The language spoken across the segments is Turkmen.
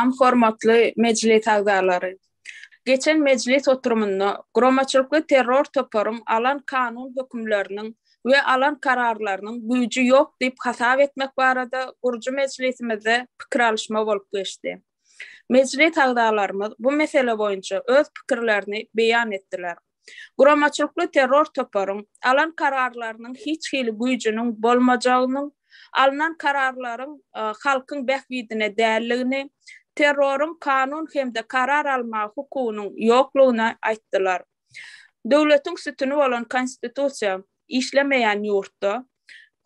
Salam hormatly mejlis agzalary. Geçen mejlis oturymynda guramaçylykly terror toparyň alan kanun hökümleriniň we alan kararlarynyň güýji ýok diýip hasap etmek barada gurujy mejlisimizde pikir alyşma bolup geçdi. Mejlis agzalarymyz bu mesele boýunça öz pikirlerini beýan etdiler. Guramaçylykly terror toparyň alan kararlarynyň hiç hili güýjüniň bolmajagynyň, alnan kararlaryň halkyň bähbidine däldigini, terroryň kanun hem-de karar almaga hukugynyň ýoklugyny aýtdylar. Döwletiň sütüni bolan Konstitusiýa işlemeýän ýurtda,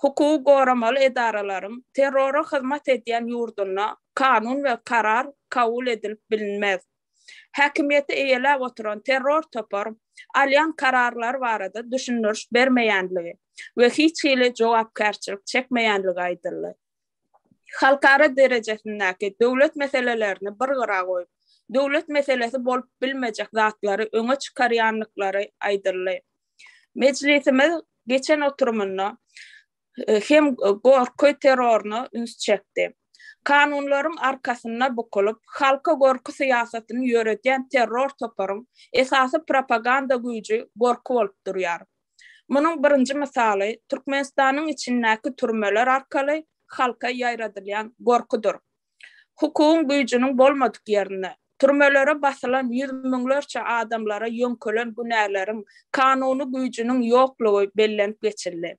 hukugy goramaly edaralaryň terrora hyzmat edýän ýurdunda kanun we karar kabul edilip bilinmez. Häkimiýeti eýeläp oturan terror topar alýan kararlary barada düşündiriş bermeýänligi we hiç hili jogapkärçilik çekmeýänligi aýdyldy. Halkara derejesindäki döwlet meselelerini bir gyra goýup, döwlet meselesi bolup bilmejek zatlary öňe çykarýandyklary aýdyldy. Mejlisimiz geçen oturymynda hem gorky terroryna üns çekdi. Kanunlaryň arkasynda bukulyp, halka gorky syýasatyny ýöredýän terror toparyň esasy propaganda güýji gorky bolup durýar. Munuň birinji mysaly Türkmenistanyň içindäki türmeler arkaly halka ýaýradylýan gorkudyr. Hukugyň güýjüniň bolmadyk ýerinde, türmelere basylan ýüz müňlerçe adamlara ýöňkelen günäleriň kanuny güýjüniň ýoklugy bellenip geçildi.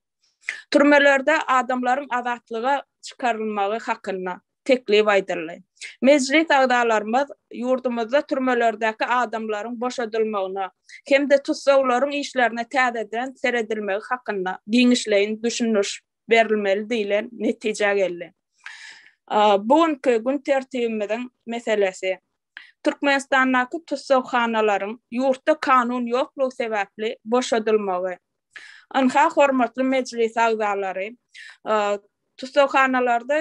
Türmelerde adamlaryň azatlyga çykarylmagy hakynda teklip aýdyldy. Mejlis agzalarymyz ýurdumyzda türmelerdäki adamlaryň boşadylmagyna hem-de tussaglaryň işlerine täzeden seredilmegi hakynda giňişleýin düşündiriş berilmeli diýlen netijä geldi. Bu günki gün tertibimiziň meselesi, Türkmenistandaky tussaghanalaryň ýurtda kanun ýoklugy sebäpli boşadylmagy. Ynha, hormatly mejlis agzalary, tussaghanalarda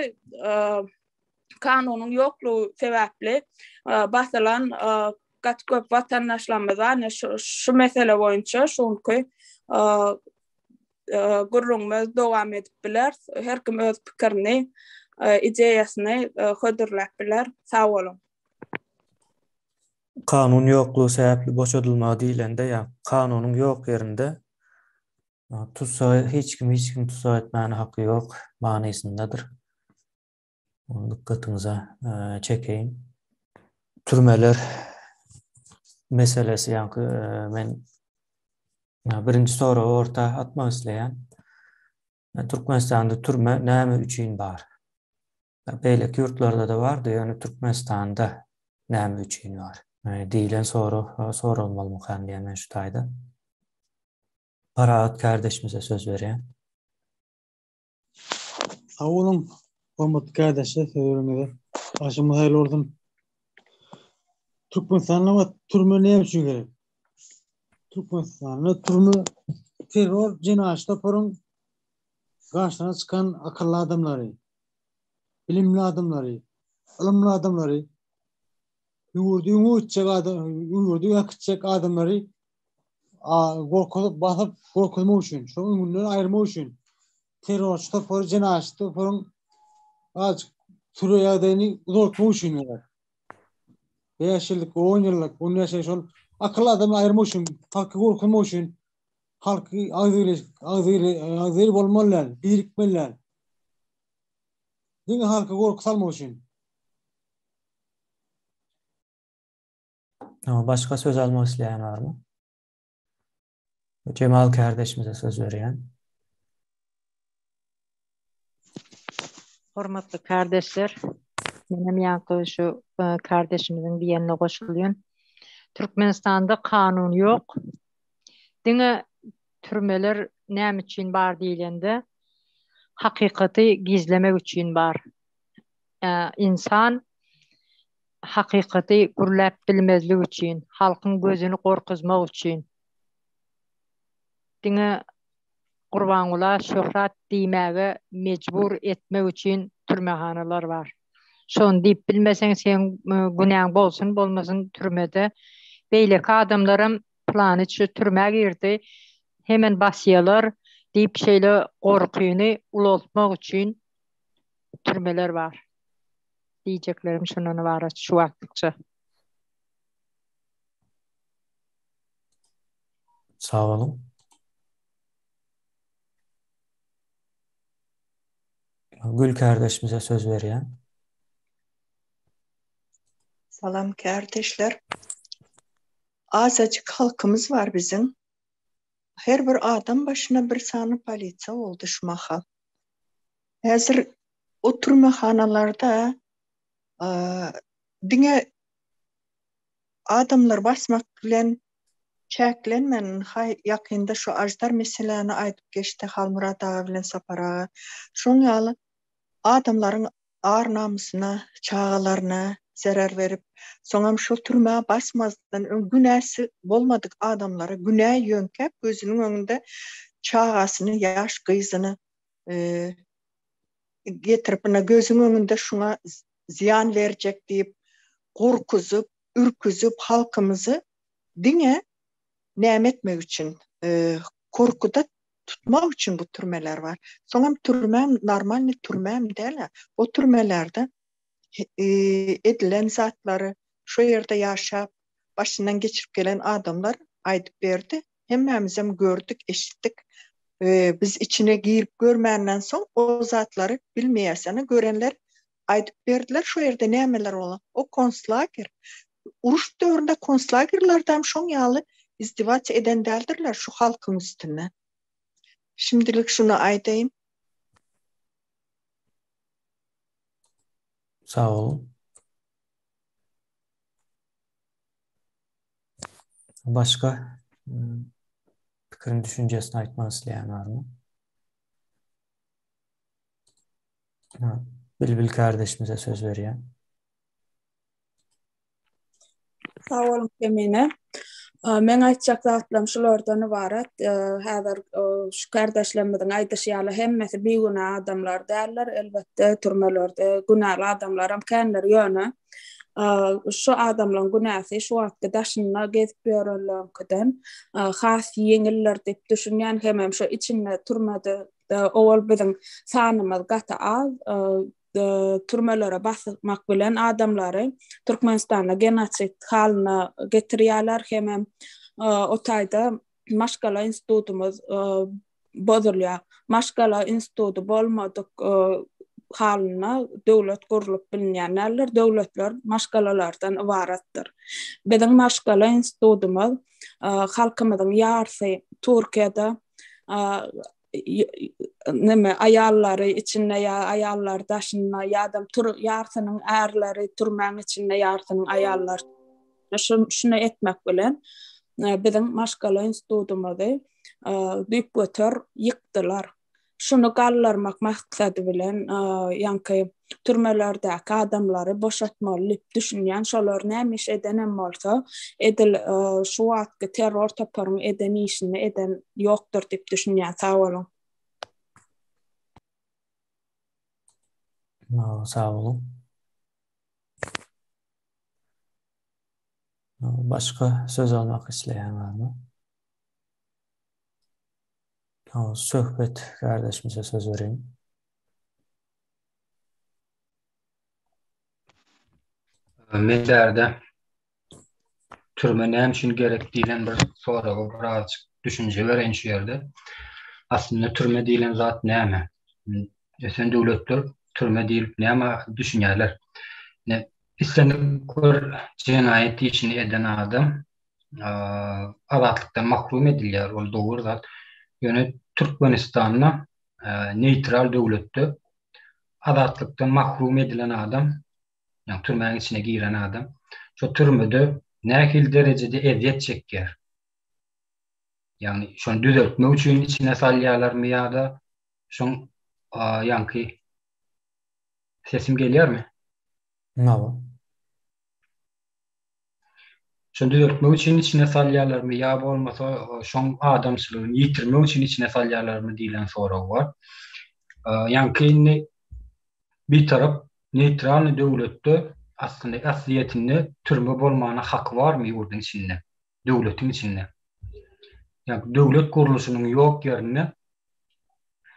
kanunyň ýoklugy sebäpli basylan gaty köp watandaşlarymyz bar. Ine şu mesele boýunça şu günki gürrüňimiz dowam edip biler. Her kim öz pikirini, ideýasyny hödürläp biler. Sag boluň. Kanun ýoklugy sebäpli boşadylmagy diýlende, ýa kanunyň ýok ýerinde tussag hiç kim hiç kimi tussag etmäne haky ýok manysyndadyr. Ony dykgatyňyza çekeýin. Türmeler meselesi ýaňky men birinji soragy orta atmak isleýän. Türkmenistanda türme näme üçin bar? Beýleki ýurtlarda-da bardy, ýöne Türkmenistanda näme üçin bar? Diýlen sorag soralmalymykan diýen men şu taýda. Parahat kärdeşimize söz berýän. Sag boluň, hormatly kärdeşler, sözleriňize. Başymyz haýyrly bolsun. Türkmenistanda türme näme üçin gerek? Türkmenistanda türme terror jenaýatçy toparyň garşysyna çykan akylly adamlary, bilimli adamlary, ylymly adamlary, ýurdy öňe gitjek adam, ýurdy äkitjek adamlary gorkuzyp, basyp, gorkuzmak üçin, şoň öňünden aýyrmak üçin terrorçy topary, jenaýatçy toparyň azajyk süre ýagdaýyny uzaltmak üçin gerek. 5 ýyllyk, 10 ýyllyk, 15 ýyllyk şol akylly adamy aýyrmak üçin, halky gorkuzmak üçin halky agzybir agzybir agzybir bolmaly däl, birikmeli däl. Diňe halka gorky salmak üçin. Başga söz almak isleýän barmy? Jemal kardeşimize söz berýän. Hormatly kardeşler, menem ýaňky şu e, kardeşimiziň diýenine goşulýan. Türkmenistanda kanun ýok. Diňe türmeler näme üçin bar diýlende, hakykaty gizlemek üçin bar. Ynsan hakykaty gürläp bilmezlik üçin, halkyň gözüni gorkuzmak üçin. Diňe Gurbangula şöhrat diýmäge mejbur etmek üçin türmehanalar bar. Şony diýip bilmeseň seň günäň bolsun bolmasyn türmede. Beýleki adamlaram plany şu türmä girdi hemen basýalar diýip şeýle gorkyny ulaltmak üçin türmeler bar. Diýjeklerim şundan ybarat şu wagtlykça. Sag boluň. Gül kärdeşimize söz berýän. Salam kärdeşler. Azajyk halkymyz bar biziň. Her bir adam başyna bir sany polisiýa boldy şu mahal. Häzir o türmehanalarda diňe adamlar basmak bilen çäklenmän, haý ýakynda şu Aždar meseläni aýdyp geçdi Halmyrat aga bilen Sapar aga. Şoň ýaly adamlaryň ar-namysyna, çagalaryna zerer berip, soňam şol türmä basmazdan öň günäsi bolmadyk adamlara günä ýöňkäp gözüniň öňünde çagasyny, ýaş gyzyny getirip, ine gözüň öňünde şuňa zyýan berjek diýip gorkuzyp, ürküzip halkymyzy diňe näme etmek üçin, korkuda tutmak üçin bu türmeler bar. Soňam türmäm normalny türmäm däl-ä. O türmelerde edilen zatlary şo ýerde ýaşap, başyndan geçirip gelen adamlar aýdyp berdi. Hemmämizem gördük, eşitdik. Biz içine girip görmänden soň o zatlary bilmeýäs. Ýöne görenler aýdyp berdiler şo ýerde nämeler bolan. O konslager. Uruş döwründe konslagerlerdem şoň ýaly izdiwaç eden däldirler şu halkyň üstünde. Şimdilik şuny aýdaýyn. Sag boluň. Başga pikirini düşünjesini aýtmak isleýän barmy? Bilbil kardeşimize söz berýän. Sag boluň Kemine. Meň aýtjak zatlarym şulardan ybarat. Häzir şu kardeşlerimiziň aýdyşy ýaly hemmesi bigünä adamlar däldir. Elbetde türmelerde günäli adamlaram kändir ýöne şu adamlaryň günäsi şu wagtky daşynda gezip ýörenleriňkiden has ýeňildir diýip düşünýän hemem şu içinde türmede owal biziň sanymyz gaty az türmelere basmak bilen adamlary Türkmenistanda genosid halyna getirýärler hemem o taýda maşgala institutymyz bozulýar. Maşgala instituty bolmadyk halynda döwlet gurlup bilinýän däldir. Döwletler maşgalalardan ybaratdyr. Biziň maşgala institutymyz halkymyzyň ýarsy Türkiýede neme aýallary içinde ýa aýallary daşynda ýa-da ýarsynyň ärleri türmäň içinde ýarsynyň aýallary şuny etmek bilen biziň maşgala institutymyzy düýpgöter ýykdylar. Şuny galdyrmak maksady bilen ýaňky türmelerdäki adamlary boşatmaly diýip düşünýän. Şolar näme iş edenem bolsa, edil şu wagtky terror toparyň eden işini eden ýokdur diýip düşünýän. Sag boluň. Sag boluň. Başga söz almak isleýän barmy? Söhbet kardeşimize söz bereyim. Men bärde türme näme üçin gerek diýlen bir soraga birazjyk düşünje bereýin şu ýerde. Aslynda türme diýlen zat näme? Ösen döwletler türme diýlip näme düşünýärler? Ne islendik bir jenaýat işini eden adam azatlykdan mahrum edilýär, ol dogry zat. Ýöne Türkmenistanda neýtral döwletde azatlykdan mahrum edilen adam, ýagny türmäniň içine giren adam şo türmede nähili derejede ezýet çekýär? Ýagny şony düzeltmek üçin içine salýarlarmy ýa-da şoň ýaňky sesim gelýärmi? Hawa. Şony düzeltmek üçin içine salýarlarmy ýa bolmasa şoň adamçylygyny ýitirmek üçin içine salýarlarmy diýlen sorag bar. Ýaňky indi bitarap neýtralnyý döwletde aslynda aslyýetinde türme bolmana haky barmy ýurduň içinde, döwletiň içinde? Ýa döwlet gurluşynyň ýok ýerinde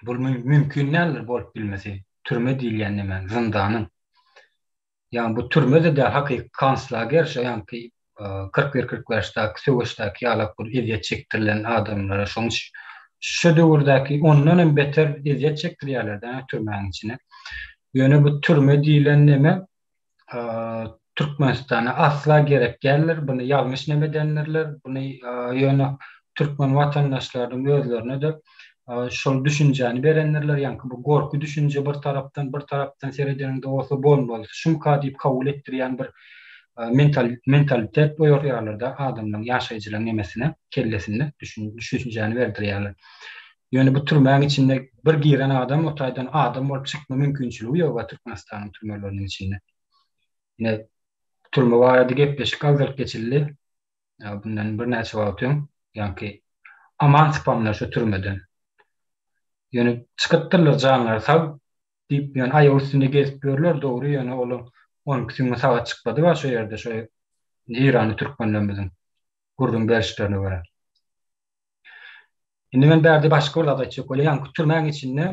bul mümkin däldir bolup bilmesi, türme diýilýän nemäň, zyndanyň. Ýagny bu türme-de däl, hakyky konslager, şo ýaňky 41-45 däki söweşdäki ýalak bir ezýet çekdirilen adamlara şoň şo döwürdäki ondan hem beter ezýet çekdirýärler-dä türmäniň içine. Ýöne bu türme diýlen neme Türkmenistana asla gerek däldir. Buny ýalňyş neme edendirler. Buny ýöne türkmen watandaşlarynyň özlerine-de şol düşünjäni berendirler. Ýaňky bu gorky düşünje bir tarapdan, bir tarapdan seredeniňde bolsa bolmaly şumka diýip kabul etdirýän bir mentalitet oýarýarlar-da adamlaryň, ýaşaýjylaryň nemesine, kellesinde düşünjäni berdirýärler. Ýöne bu türmäň içinde bir giren adam o taýdan adam bolup çykma mümkinçiligi ýok Türkmenistanyň türmeleriniň içinde. Ine türme barada gepleşik aldyryp geçildi. Bundan birnäçe wagt öň, ýaňky aman sypanlar şu türmeden. Ýöne çykypdyrlar janlary sag diýip, ýöne aýak üstünde gezip ýörler dogry, ýöne olar 12 süňňi sagat çykmady bar şo ýerde şo Eýranly türkmenlerimiziň gürrüň berişlerine görä. Indi men bärde başga bir zat aýtjak bolýan. Ýaňky türmäň içinde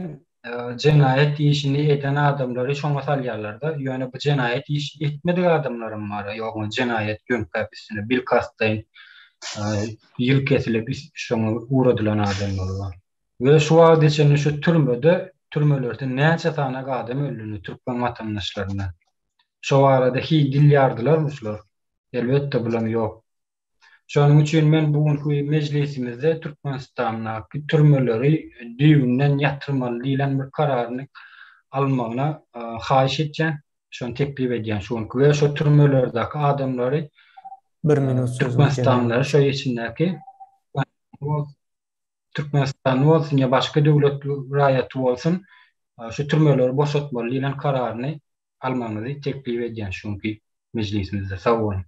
e, jenaýat işini eden adamlary şoňa salýarlar-da. Ýöne bu jenaýat iş etmedik adamlaram bar. Ýok, jenaýat ýöňkäp üstüne bilkastlaýyn e, ýyl kesilip şoňa ugradylan adamlar bar. We şu wagta çenli şu türmede, türmelerde näçe sany adam öldüni türkmen watandaşlaryndan. Şo barada hiç dil ýardylarmy şular? Elbetde bulam ýok. Şonuň üçin men bu günki mejlisimizde Türkmenistandaky türmeleri düýbünden ýatyrmaly diýlen bir kararyny alynmagyna haýyş etýän, şony teklip edýän şu günki we şo türmelerdäki adamlary bir minut sözüňi Türkmenistanlylary şo içindäki Türkmenistanly bolsun ýa başga döwlet raýaty bolsun şu türmeleri boşatmaly diýlen kararyny almagyňyzy teklip edýän şu günki mejlisimizde. Sag boluň.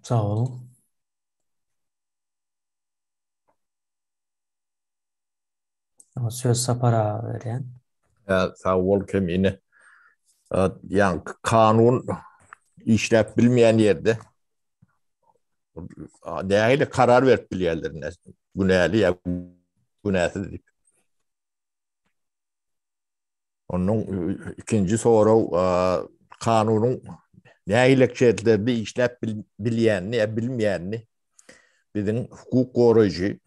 Sag boluň. Söz Sapar aga berýän. Ýa sag bol Kemine. Ýa kanun işläp bilmeýän ýerde nähili karar berip bilýärler günäli ýa günäsiz diýip. Ondan ikinji sorag kanunyň nähili şertlerde işläp bilýänini ýa bilmeýänini biziň hukuk goraýjy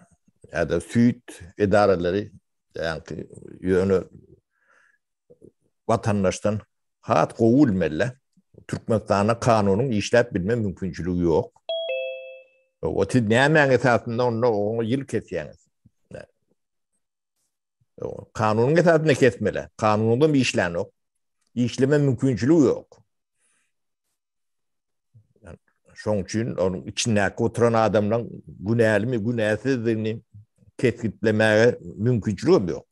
ýa-da süýt edaralary ýa-da ýöne watandaşdan has gowy bilmeli. Türkmenistanda kanunyň işläp bilme mümkinçiligi ýok. O siz nämäň esasynda onda oňa ýyl kesýäňiz? Kanunyň esasynda kesmeli. Kanundan işlänok. Işleme mümkinçiligi ýok. Yani, şoň üçin onuň içindäki oturan adamlaryň günälimi, günäsizdigini kesgitlemäge mümkinçiligi hem ýok.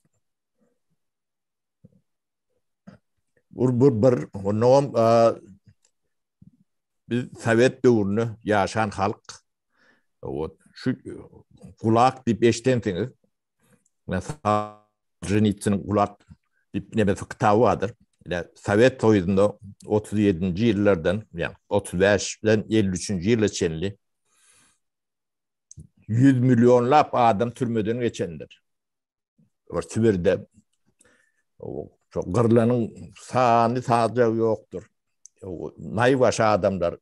Bir bir bir ondan biz Sowet döwründe ýaşan halk o şu gulak diýip eşdensiňiz. Solženitsiniň Gulak diýip nemesi kitaby bardyr. Ine, Sowet Soýuzynda 37-nji ýyllardan, ýagny 35-den 53-nji ýyla çenli 100 millionlap adam türmeden geçendir. Bir Sibirde şo gyrlanyň sany sajagy ýokdur. Naýbaşy adamlar.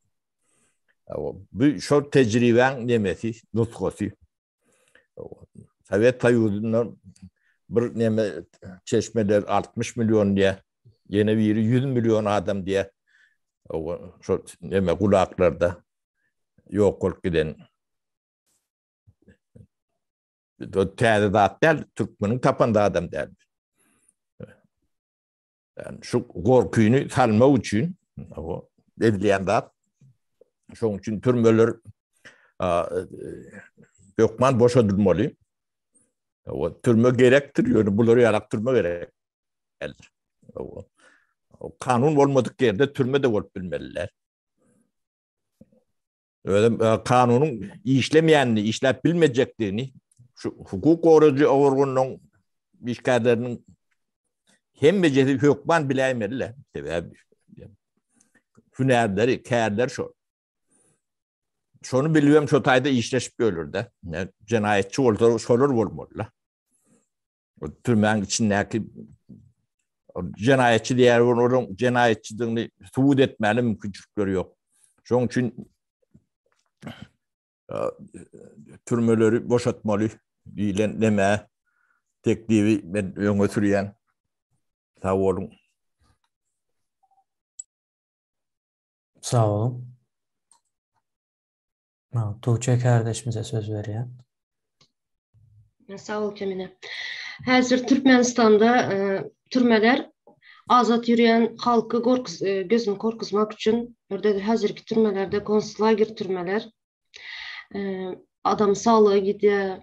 Bu şol tejribäň nemesi, nusgasy. Sowet Soýuzynda bir neme çeşmeler 60 million diýe, ýene biri 100 million adam diýe. Şo neme gulaklarda ýok bolup giden. Bu täze zat däl, türkmeniň tapan zadam däl. Yani şu gorkyny salmak üçin o edilýän zat. Şonuň üçin türmeler hökman boşadylmaly. O türme gerekdir, ýöne bular ýarak türme gerek. O kanun bolmadyk ýerde türme de bolup bilmeliler. Özem e, kanunyň işlemeýänini, işläp bilmejekdigini şu hukuk goraýjy organynyň işgärleriniň hemmejesi hökman biläýmeliler. Sebäbi hünärleri, kärleri şol. Şony bilibem şo taýda işleşip ýörler-de. Jenaýatçy bolsa şolar bolmaly-da. Türmäň içindäki. Jenaýatçy diýýär, olaryň jenaýatçydygyny subut etmäne mümkinçilikleri ýok. Şonuň üçin türmeleri boşatmaly diýlen neme teklibi men öňe sürýän. Sag boluň. Sag boluň. Tuğçe kardeşimize söz berýän. Sag bol Kemine. Häzir Türkmenistanda e, türmeler azat ýürýän halky gorkuz, e, gözüni korkuzmak üçin ýerde häzirki türmelerde konslager türmeler e, adam saglygy gidýär.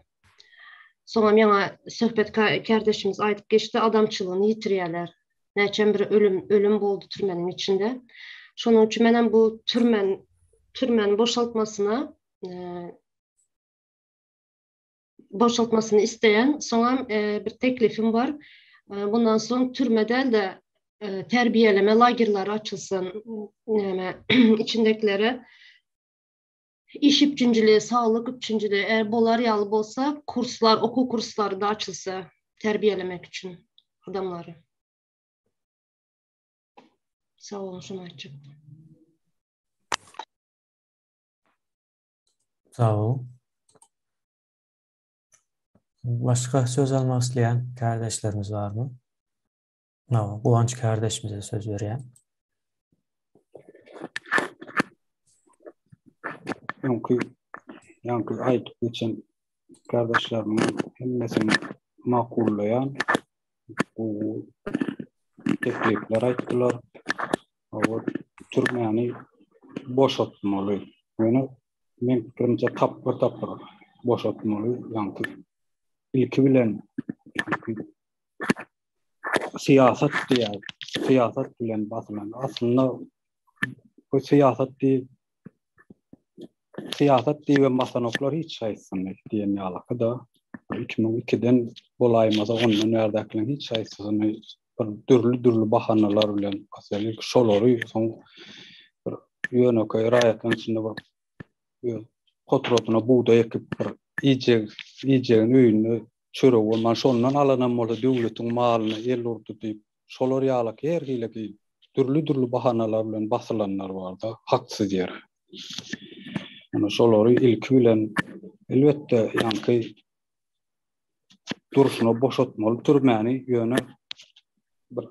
Soňam ýaňa söhbet kardeşimiz aýdyp geçdi, adamçylygyny ýitirýärler. Näçem bir ölüm ölüm boldy türmeniň içinde. Şonuň üçin menem bu türmen türmeni boşaltmasyna e, boşaltmasyny isleýän. Soňam e, bir teklifim bar. E, bundan soň türme däl-de e, terbiýeleme lagerleri açylsyn. Näme içindekilere iş üpjünçiligi, saglyk üpjünçiligi eğer bolar ýaly bolsa, kurslar, okuw kurslary da açylsa terbiýelemek üçin adamlary. Sag boluň, şuny aýtjakdym. Sag bol. Başga söz almak isleýän kardeşlerimiz barmy? No, Guwanç kardeşimize söz berýän. Öňki ýaňky aýdyp geçen kardeşlerimiň hemmesini makullaýan gowy teklipler aýtdylar. Hawa, türmäni boşatmaly. Ýöne meň pikirimçe tapgyr-tapgyr boşatmaly. Ýaňky ilki bilen syýasat diýýär. Syýasat bilen basylan. Aslynda bu syýasat diýip syýasat diýibem basanoklar hiç haýsysyny diýen ýalyky-da. 2002-den bolaýmasa ondan bärdäkileriň hiç haýsysyny bir dürli-dürli bahanalar bilen basýar. Ilki şolary soň bir ýönekeý raýatlaryň içinde bir öz potratyna bugdaý ekip bir iýjek iýjegini öýünde çöregi bolman şondan alanam bolsa döwletiň malyna el urdy diýip şolar ýalyky her hili dürli-dürli bahanalar bilen basylanlar barda haksyz ýere. Ýöne şolary ilki bilen elbetde ýaňky durşuna boşatmaly türmäni ýöne bir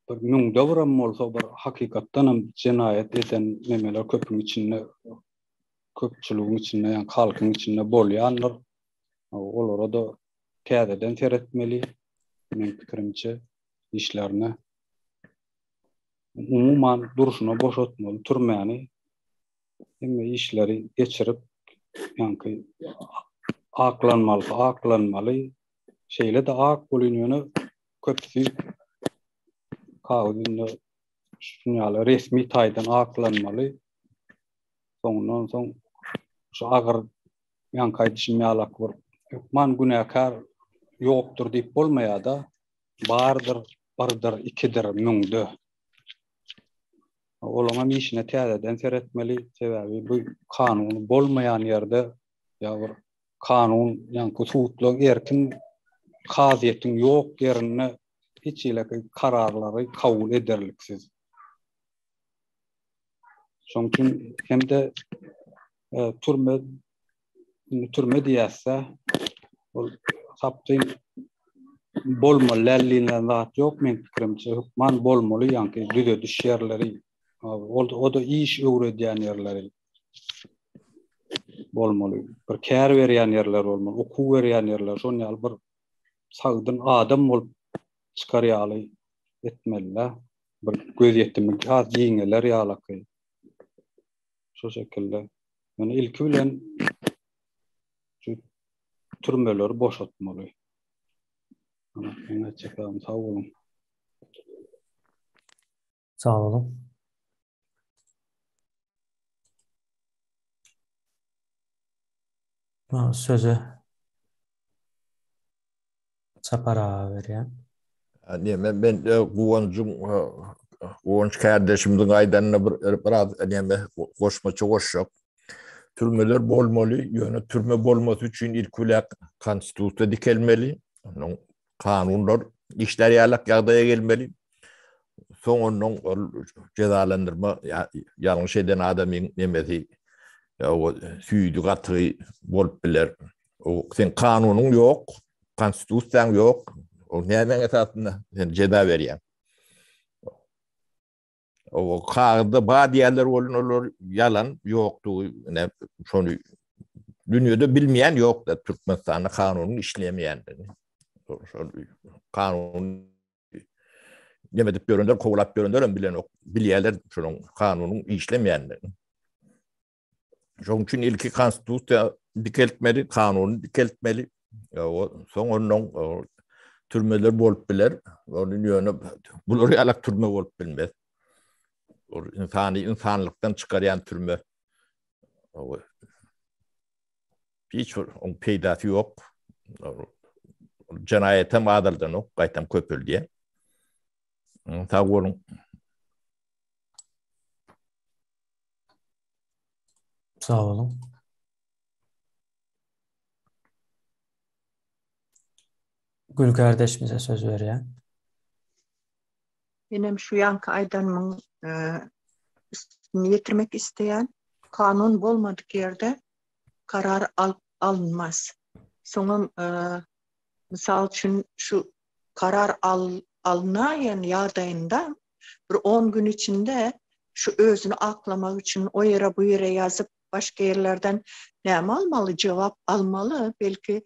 bir müňde birem bolsa bir hakykatdan hem jenaýat eden nemeler köpüň içinde köpçüligiň içinde ýa halkyň içinde bolýandyr. Olara da täzeden seretmeli meň pikirimçe işlerine. Umuman durşuna boşatmaly türmäni hemme işleri geçirip ýaňky aklanmalysy aklanmaly. Şeýle-de ak bolýan ýöne köpüsi kagyz ýüzünde şunuň ýaly resmi taýdan aklanmaly. Soňundan soň şu agyr ýaňky aýdyşym ýalak bir hökman günäkär ýokdur diýip bolmaýar-da. Bardyr, birdir, ikidir, müňde. Olaň hem işine täzeden seretmeli, sebäbi bu kanun bolmaýan ýerde ýa bir kanun, ýaňky sudlaryň erkin kazyýetiň ýok ýerinde hiç hili kararlary kabul ederliksiz. Şonuň üçin hem-de e, türme türme diýäsde ol sapdyn bolmaly däl diýlen zat ýok meň pikirimçe hökman bolmaly ýaňky düzediş ýerleri ol o-da iş öwredýän ýerleri bolmaly bir kär berýän ýerler bolmaly okuw berýän ýerler şon ýaly bir sagdyn adam bolup çykar ýaly etmeli bir gözýetimi has giňeler ýalaky şo şekilde Ýöne ilki bilen şu türmeleri boşatmaly. Men aýtjaklarym sag boluň. Sag boluň. Sözi Sapar aga berýän. Näme men Guwanjyň Guwanç kardeşimiziň aýdanyna bir biraz näme goşmaça goşjak. Türmeler bolmaly, ýöne türme bolmasy üçin ilki bilen konstitusiýa dikelmeli. Onuň kanunlar. işlär ýalak ýagdaýa gelmeli. Soň ondan ol jezalandyrma ýalňyş eden adamyň nemesi ýa o süýdi gatygy bolup biler. O sen kanunyň ýok, konstitusiýaň ýok. O nämäň esasynda sen jeza berýäň? O kagyzda bar diýerler bolun olar ýalan ýokdugy ine şony dünýede bilmeýän ýok da Türkmenistanda kanunyň işlemeýändigini. Şol kanun neme edip ýörenler, kowlap ýörenler hem bilenok, bilýärler şonuň kanunyň işlemeýändigini. Şonuň üçin ilki konstitusiýa dikeltmeli, kanuny dikeltmeli. Soň ondan türmeler bolup biler. Ony ýöne bular ýalak türme bolup bilmez. Ol insany insanlykdan çykarýan türme. Hiç bir oň peýdasy ýok. Jenaýatam azaldanok, gaýtam köpeldýär. Sag boluň. Sag boluň. Gül kardeşimize söz berýän. Menem şu ýaňky aýdanymyň üstüni ýetirmek isleýän. Kanun bolmadyk ýerde karar alynmaz. Soňam mysal üçin şu karar alnaýan ýagdaýynda bir on gün içinde şu özüni aklamak üçin o ýere bu ýere ýazyp başga ýerlerden näme almaly jogap almaly belki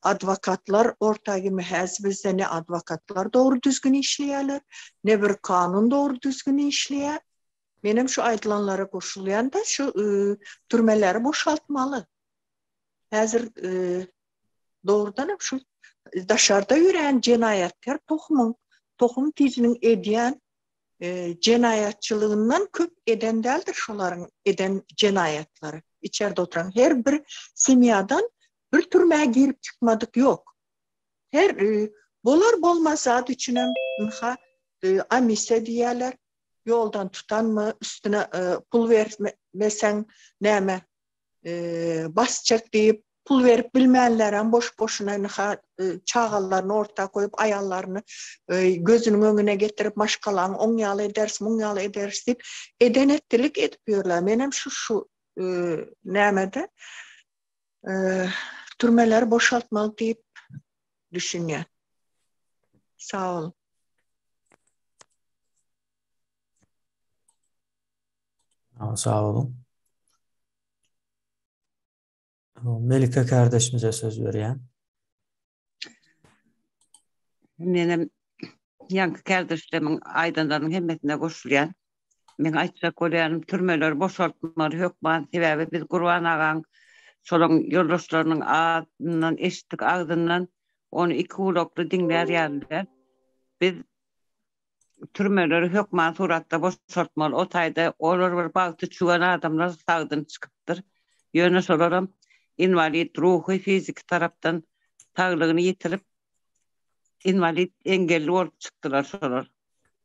adwokatlar orta girme häzir bizde ne adwokatlar dogry düzgün işleýärler ne bir kanun dogry düzgün işleýär menem şu aýdylanlara goşulýan-da şu türmeleri boşaltmaly häzir Dogrudan hem şu daşarda ýören jenaýatkär tohumyň, tohum tijiniň edýän jenaýatçylygyndan köp eden däldir şolaryň eden jenaýatlary. Içerde oturan her bir semýadan bir türmä girip çykmadyk ýok. Her bolar bolmaz zat üçinem ynha amnistiýa diýýärler. Ýoldan tutanmy üstüne pul bermeseň näme basjak diýip, pul berip bilmänlerem boş-boşuna ynha çagalaryny orta goýup, aýallaryny gözüniň öňüne getirip, maşgalaňy oň ýaly ederis, muň ýaly ederis diýip, eden-etdilik edip ýörler. Menem şu şu nämede türmeleri boşaltmaly diýip düşünýän. Sag boluň. Sag boluň. Melike kardeşimize söz berýän. Menem ýaňky kardeşlerimin aýdanlarynyň hemmesine goşulýan. Men aýtjak bolýanym türmeleri boşaltmaly hökman sebäbi biz Gurban agaň şolaň ýoldaşlarynyň adyndan eşitdik agzyndan ony iki gulakly diňlär ýaly däl. Biz Türmeleri hökman suratda boşaltmaly o taýda olar bir bagty çüwen adamlar sagdyn çykypdyr. Ýöne şolaram inwalid ruhy fiziki tarapdan saglygyny ýitirip inwalid engelli bolup çykdylar şolar.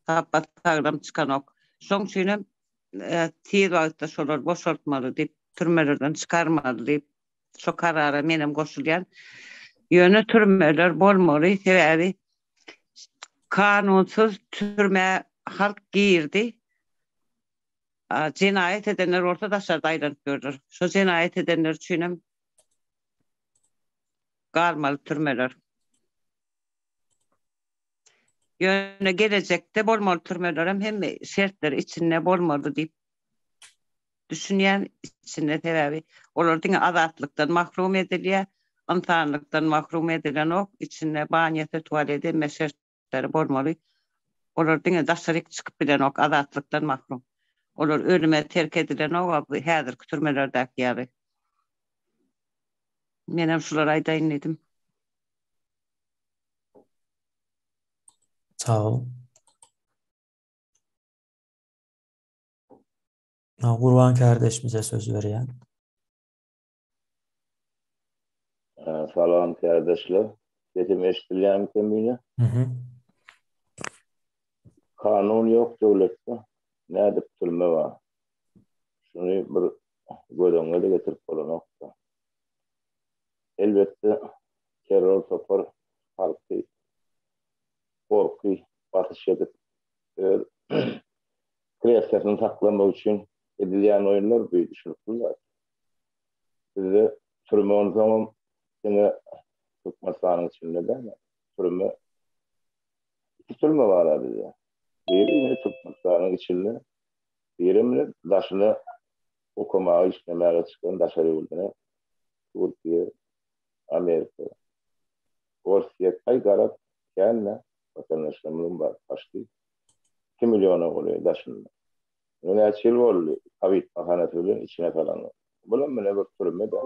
Sapba saglam çykanok. Şoň üçinem tiz wagtda şolary boşaltmaly diýip türmelerden çykarmaly diýip Şo karara menem goşulýan. Ýöne türmeler bolmaly, sebäbi kanunsyz türmä halk girdi. Jenaýat edenler bolsa daşarda aýlanyp ýörler. Şo jenaýat edenler üçinem galmaly türmeler. Ýöne gelejekde bolmaly türmelerem hemme şertler içinde bolmaly diýip düşünýän içinde sebäbi olar diňe azatlykdan mahrum edilýär, ynsanlykdan mahrum edilenok, içinde banýasy, tualeti hemme şertleri bolmaly. Olar diňe daşaryk çykyp bilenok, azatlykdan mahrum. Olar ölüme terk edilenok bu häzirki türmelerdäki ýaly. Menem şulary aýdaýyn diýdim. Sag boluň. Gurban kardeşimize söz berýän. Salam kardeşler. Sesim eşidilýärmi Kemine? Mhm. Kanun ýok döwletde. Nädip türme bar? Şuny bir göz öňüne-de getirip bolanok-da. Elbetde terror topar halky. Gorky, basyş edip, öz kreslosyny saklamak üçin edilýän oýunlar bu düşnükli zat. Bizde türme onsoňam diňe Türkmenistanyň içinde däl, türme iki türme bar bizde. Biri ine Türkmenistanyň içinde, biri mine daşyna okamaga, işlemäge çykan daşary ýurduna, Türkiýe, Amerika, Orsýet, aý garaz kän-dä watandaşlarymyzyň bar, paçti iki milliona golaý daşynda. Ine näçe ýyl boldy kowid bahanasy bilen içine salanlar. Bulam mine bir türme-dä.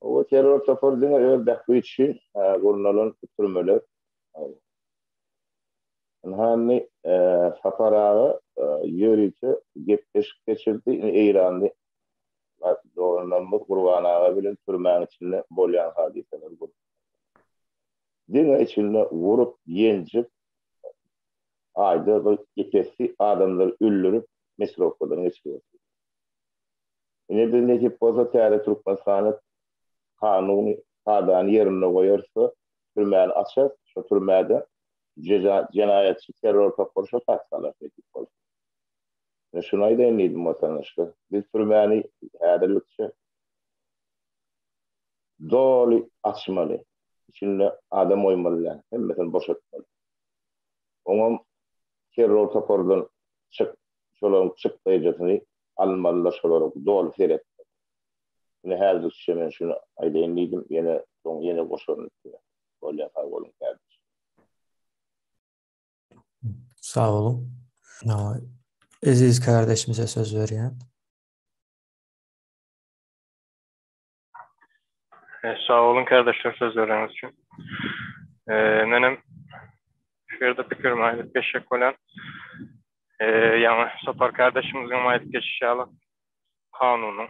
Oba terror topary diňe öz bähbit üçin gurnalan türmeler. Ynha indi Sapar aga ýörite gepleşik geçirdi. Indi eýranly doganlarymyz Gurban aga bilen türmäň içinde bolýan hadysalary görüp. Diňe içinde urup, ýenjip, aýda bir epesli adamlary öldürip, mesirowkadan geçirýär. Ine biz nesip bolsa täze Türkmenistanda kanuny, kadany ýerinde goýarys-da, türmäni açarys, şo türmäde jenaýatçy terror topary şo tapsalar nesip bolsa. Men şuny aýdaýyn diýdim watandaşlar. Biz türmäni häzirlikçe doly açmaly. Içinde adam goýmaly däl. Hemmesini boşatmaly. Oňam terror topardan çyk, şolaryň çykdaýjysyny almaly-da şolara doly seretmeli. Ine häzirlikçe men şuny aýdaýyn diýdim. Ýene soň ýene goşaryn üstüne. Bolýa sag boluň kärdeş. Sag boluň. Eziz kärdeşimize söz berýän. Sag boluň kärdeşler söz bereniňiz üçin. Menem şu ýerde pikirimi aýdyp geçjek bolýan. Ýaňy Sapar kärdeşimiziň aýdyp geçişi ýaly kanunyň,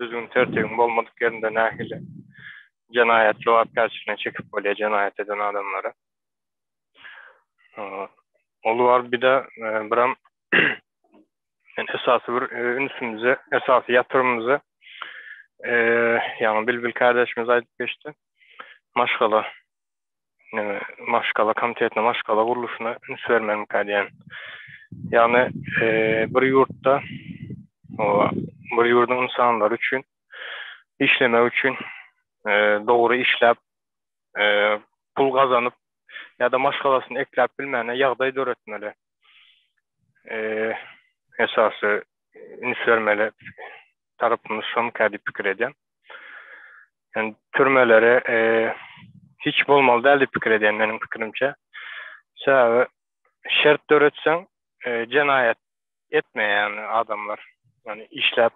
düzgün tertibiň bolmadyk ýerinde nähili jenaýat jogapkärçiligine çekip bolýar jenaýat eden adamlary. Ol bar bir de biram men esasy bir ünsümizi, esasy ýatyrymyzy ýaňy Bilbil kardeşimiz aýdyp geçdi. Maşgala maşgala komitetine, maşgala gurluşyna üns bermelimikä diýen. Ýagny bir ýurtda bir ýurduň ynsanlary üçin işlemek üçin dogry işläp pul gazanyp ýa-da maşgalasyny ekläp bilmäne ýagdaý döretmeli. Esasy üns bermeli tarapymyz şomyka diýip pikir edýän. Yani türmelere hiç bolmaly däl diýip pikir edýän meniň pikirimçe. Sebäbi şert döretseň jenaýat etmeýär ýani adamlar. Ýani işläp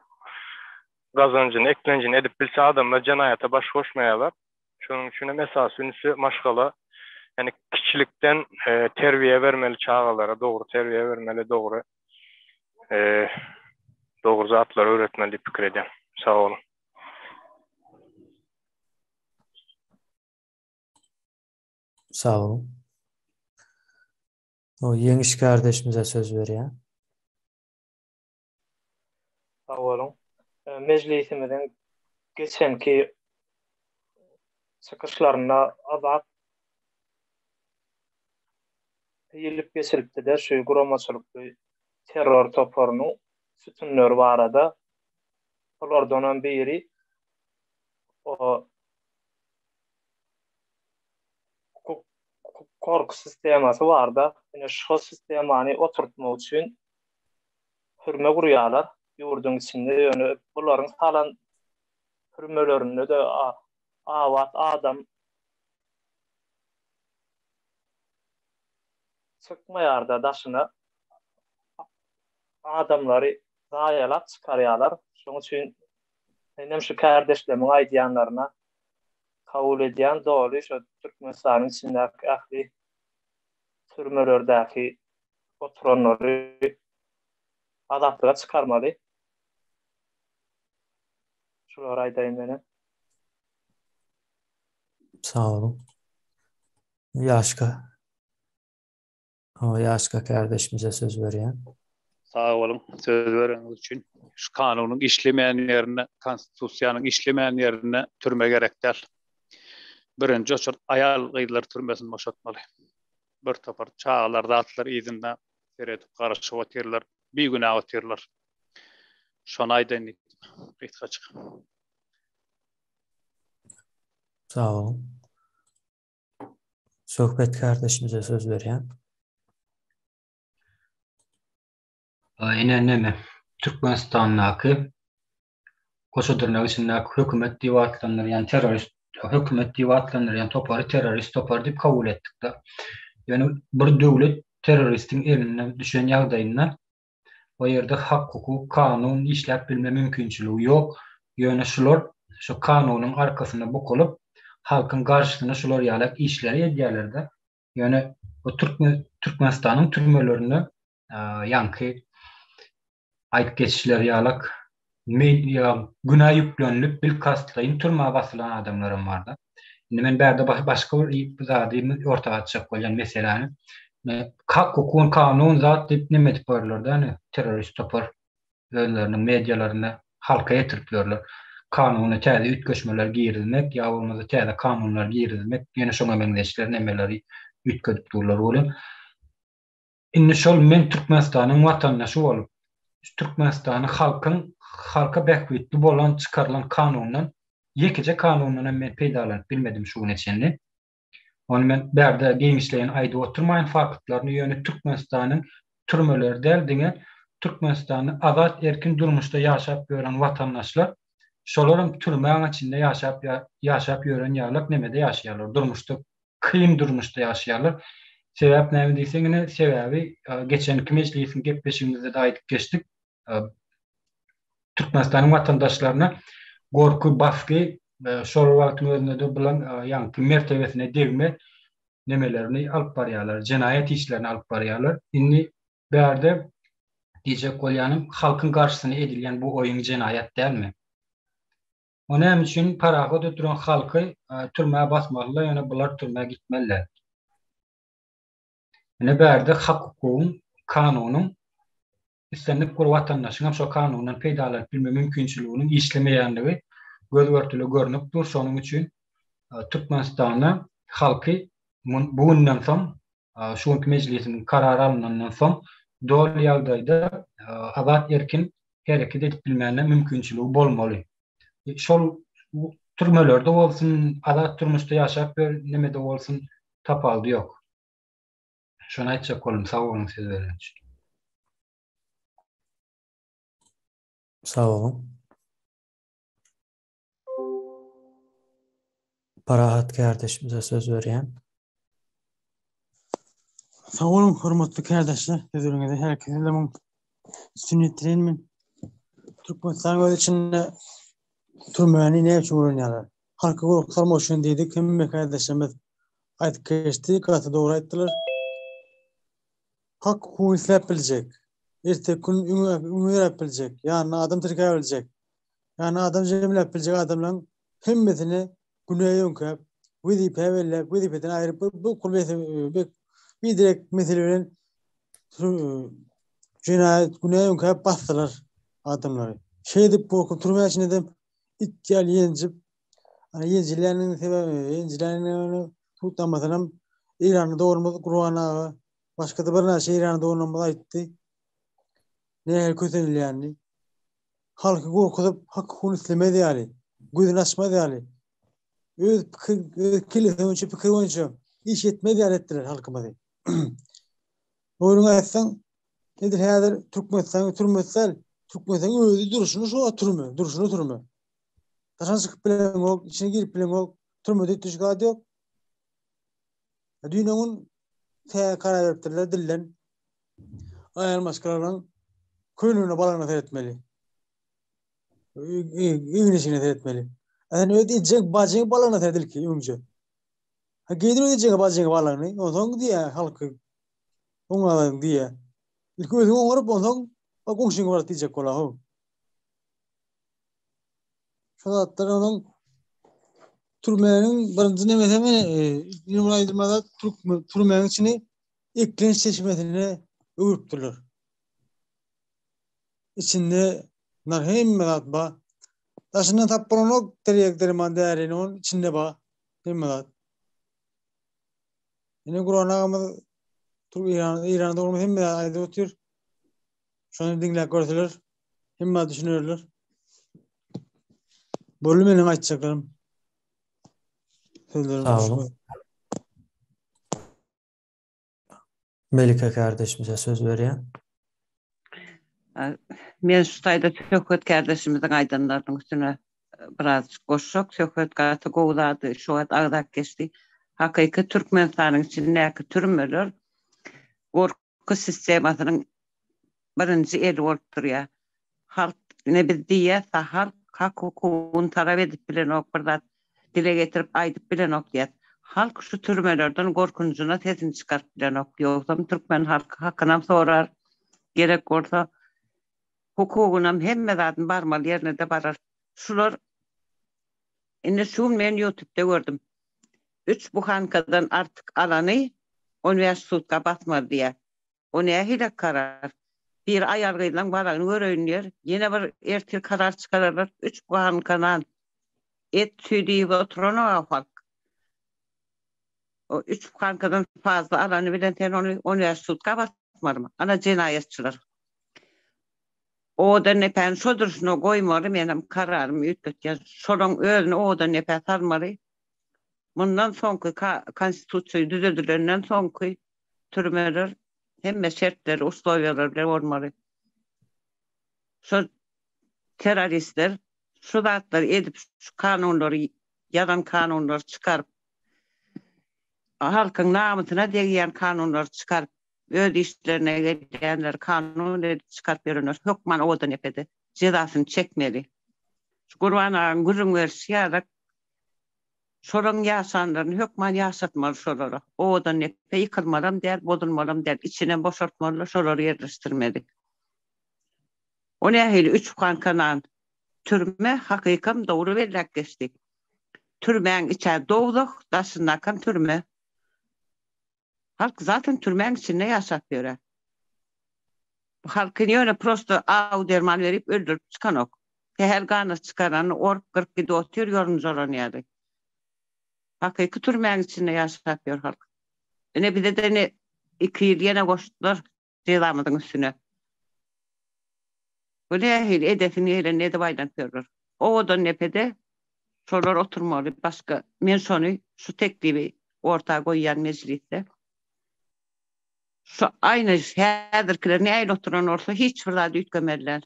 gazanjyny, eklenjini edip bilse adamlar jenaýata baş goşmaýarlar. Şonuň üçin hem esasy ünsi maşgala, ýani kiçilikden terbiýe bermeli çagalara, dogry terbiýe bermeli, dogry dogry zatlary öwretmeli diýip pikir edýän. Sag boluň. Sag boluň. O Ýeňiş kardeşimize söz berýän. Sag boluň. Mejlisimiziň geçenki çykyşlarynda azat diýlip geçilipdi-de şu guramaçylykly terror toparynyň sütünleri barada. Olardanam biri o hukuk korky sistemasy barda. Ine şo sistemany oturtmak üçin türme gurýarlar ýurduň içinde ýöne bularyň salan türmelerinde-de abat adam çykmaýarda daşyna adamlary zaýalap çykarýarlar şoň üçin menem şu kärdeşlerimiň aýdýanlaryna kabul edýän doly şo Türkmenistanyň içindäki ähli türmelerdäki oturanlary azatlyga çykarmaly. Şulary aýdaýyn menem. Sag boluň. Ýaşka. O Ýaşka kardeşimize söz berýän. Sag boluň söz bereniňiz üçin. Şu kanunyň işlemeýän ýerinde, konstitusiýanyň işlemeýän ýerinde türme gerek däl. Birinji oçurt aýal gyzlar türmesini boşatmaly. Bir topar çagalar zatlar yzynda seredip garaşyp otyrlar. Bigünä otyrlar. Şony aýdaýyn diýdim. Gysgajyk. Sag boluň. Söhbet kardeşimize söz berýän. Ine neme, Türkmenistandaky goşa dyrnak içindäki hökümet diýip atlandyrýan terrorist hökümet diýip atlandyrýan topary terrorist topary diýip kabul etdik-de. Ýöne bir döwlet terroristiň eline düşen ýagdaýynda o ýerde hak-hukuk, kanun işläp bilme mümkinçiligi ýok. Ýöne şular şu kanunyň arkasynda bukulyp, halkyň garşysyna şular ýalak işleri edýärler-de. Ýöne bu türkmen Türkmenistanyň türmelerinde ýaňky aýdyp geçişleri ýalak ýa günä ýüklenilip bilkastlaýyn türmä basylan adamlaram barda. Indi men bärde başga bir zady orta atjak bolýan meseläni. Hak hukuk kanun zat diýip neme edip barlarda ýani terrorist topar özleriniň medialarynda halka ýetirip ýörler. Kanuna täze üýtgeşmeler girizmek ýa bolmasa täze kanunlar girizmek ýene şoňa meňzeşler nemeleri üýtgedip durlar welin Indi şol men Türkmenistanyň watandaşy bolup, Türkmenistany halkyň halka bähbitli bolan çykarylan kanundan ýekeje kanundan hem men peýdalanyp bilmedim şu güne çenli. Ony men bärde giňişleýin aýdyp oturmaýyn faktlaryny ýöne Türkmenistanyň türmeleri däl diňe Türkmenistanda azat erkin durmuşda ýaşap ýören watandaşlar şolaram türmäň içinde ýaşap ýaşap ýören ýalak nemede ýaşaýarlar durmuşda kyn durmuşda ýaşaýarlar. Sebäp näme diýseň ine sebäbi geçenki mejlisiň gepleşigimizde-de aýdyp geçdik. Türkmenistanyň watandaşlaryna gorky, basgy, şol wagtyň özünde-de bulan ýaňky mertebesine degme nemelerini alyp barýarlar, jenaýat işlerini alyp barýarlar. Indi bärde diýjek bolýanym, halkyň garşysyna edilýän bu oýun jenaýat dälmi? O näme üçin parahat oturan halky türmä basmalylar, ýöne bular türmä gitmeliler. Ine bärde hak-hukugyň, kanunyň islendik bir watandaşyň hem şo kanundan peýdalanyp bilme mümkinçiliginiň işlemeýänligi göz-görtele görnüp dur. Şonuň üçin Türkmenistanda halky bu günden soň şu günki mejlisiň karar alnandan soň doly ýagdaýda azat erkin hereket edip bilmäne mümkinçiligi bolmaly. Şol türmelerde bolsun, azat durmuşda ýaşap ýör nemede bolsun tapawudy ýok. Şony aýtjak boldum. Sag boluň söz beren üçin. Sag boluň. Parahat kärdeşimize söz berýän. Sag boluň hormatly kärdeşler, sözleriňize herkese üstüni ýetireýin men. Türkmenistan öz içinde türmäni näme üçin ulanýarlar? Halky gorky salmak üçin diýdik, hemme kärdeşlerimiz aýdyp geçdi, gaty dogry aýtdylar. Hak hukugyny isläp biljek, erteki gün öňe ýöräp biljek, ýanyna adam tirkäp biljek, ýanyna adam jemläp biljek adamlaryň hemmesini günä ýöňkäp, wezipä belläp, wezipeden aýryp, bu biderek mesele bilen jenaýat günä ýöňkäp basdylar adamlary. Şeýdip gorkup türmä içinde de it ýaly ýenjip, ana ýenjilýäniniň sebäbi, ýenjilýänini subutnamasyny Eýranly doganymyz Gurban aga, başga-da birnäçe eýranly doganlarymyz aýtdy. Nähili kösenilýänini. Halky gorkuzyp, hak-hukugyny islemez ýaly, gözüni açmaz ýaly, öz pikir, öz kellesi boýunça, pikiri boýunça iş etmez ýaly etdiler halkymyzy. Dogryňy aýtsaň, edil häzir Türkmenistanyň türmesi däl, Türkmenistanyň özi durşuna şu türme, durşuna türme. Daşyna çykyp bileňok, içine girip bileňok, türmede üýtgeşik zat ýok. Düýn öňün täze karar beripdirler dilden. Aýal maşgalalaryň köýnegine balagyna seretmeli. Egin-eşigine seretmeli. A sen öz ejeň, bajyň balagyna seret ilki öňje. Ha geýdir öz ejeňe, bajyňa balagyny, onsoň diýä halky oňalaň diýä. Ilki özüň oňaryp, onsoň goňşyňa baryp diýjek bola how. Şu zatlar onuň türmäniň birinji nemesi men ýene bir aýdylmaly zat türmäniň içini eklenç çeşmesine öwrüpdirler. Içinde nar hemme zat bar. Daşyndan tap bolanok terýek derman därini onun içinde bar. Hemme zat. Ine Guran agamyz. Tur Eýran Eýranda dogrumy hemme aýdyp otyr. Şony diňläp görseler hemme düşünerler. Boldy meniň aýtjaklarym. Sözlerim. Sag boluň. Melike kardeşimize söz berýän. Men şu taýda Söhbet kardeşimiziň aýdanlarynyň üstüne birazjyk goşjak. Söhbet gaty gowy zady şu wagt agzap geçdi. Hakyky Türkmenistanyň içindäki türmeler gorky sistemasynyň birinji eli bolup durýar. Halk ine biz diýýäs-ä halk hak hukugyny talap edip bilenok bir zat dile getirip aýdyp bilenok diýýäs. Halk şu türmelerden gorkunjyna sesini çykaryp bilenok. Ýogsam türkmen halky hakynam sorar, gerek bolsa hukugynam hemme zadyny barmaly ýerine-de barar. Şular indi şu gün men ýutubda gördüm. Üç buhankadan artyk alany on bäş sutka basmaly diýýär. O nähili karar? Biri aýal-gyzlaň balagyny göreýin diýer, ýene bir ertir karar çykararlar, üç buhanka nan, et, süýt iýip oturanok-a halk. O üç buhankadan fazla alany bilen sen ony on bäş sutka basmalymy? Ana jenaýatçylar. Owadan depäni şo durşuna goýmaly, menem kararymy üýtgetýän. Şolaň özüni owadan depä salmaly. Mundan soňky konstitusiýa düzedilenden soňky türmeler hemme şertleri, uslowiýalar bilen bolmaly. Şo terroristler şu zatlary edip, şu kanunlary, ýalan kanunlary çykaryp, halkyň namysyna degýän kanunlary çykaryp, öz işlerine gelýänleri kanun edip çykaryp ýörenler hökman owadan epede jezasyny çekmeli. Şu Gurban agaň gürrüň berşi ýalak Şolaň ýaşanlaryny hökman ýaşatmaly şolara. Owadan depe ýykylmalam däl, bozulmalam däl, içinem boşaltmalyda şolary ýerleşdirmeli. O nähili üç buhanka nan? Türme hakykam dogry belläp geçdi. Türmäň içä dowzah, daşyndakam türme. Halk zaten türmäň içinde ýaşap ýörä. Bu halky ýöne prosto aw derman berip öldürip çykanok. Sähel gany çykarany orup gyryp gidip otyr ýorunjalan ýaly. Hakyky türmäň içinde ýaşap ýör halk. Ine bize-de ine iki ýyl ýene goşdular jezamyzyň üstüne. Bu nähili edesini gelenini edip aýlanyp ýörler. Owadan depede şolar oturmaly başga men şony şu teklibi orta goýýan mejlisde. Şu aýny häzirkiler nähili oturan bolsa hiç bir zat üýtgemezler.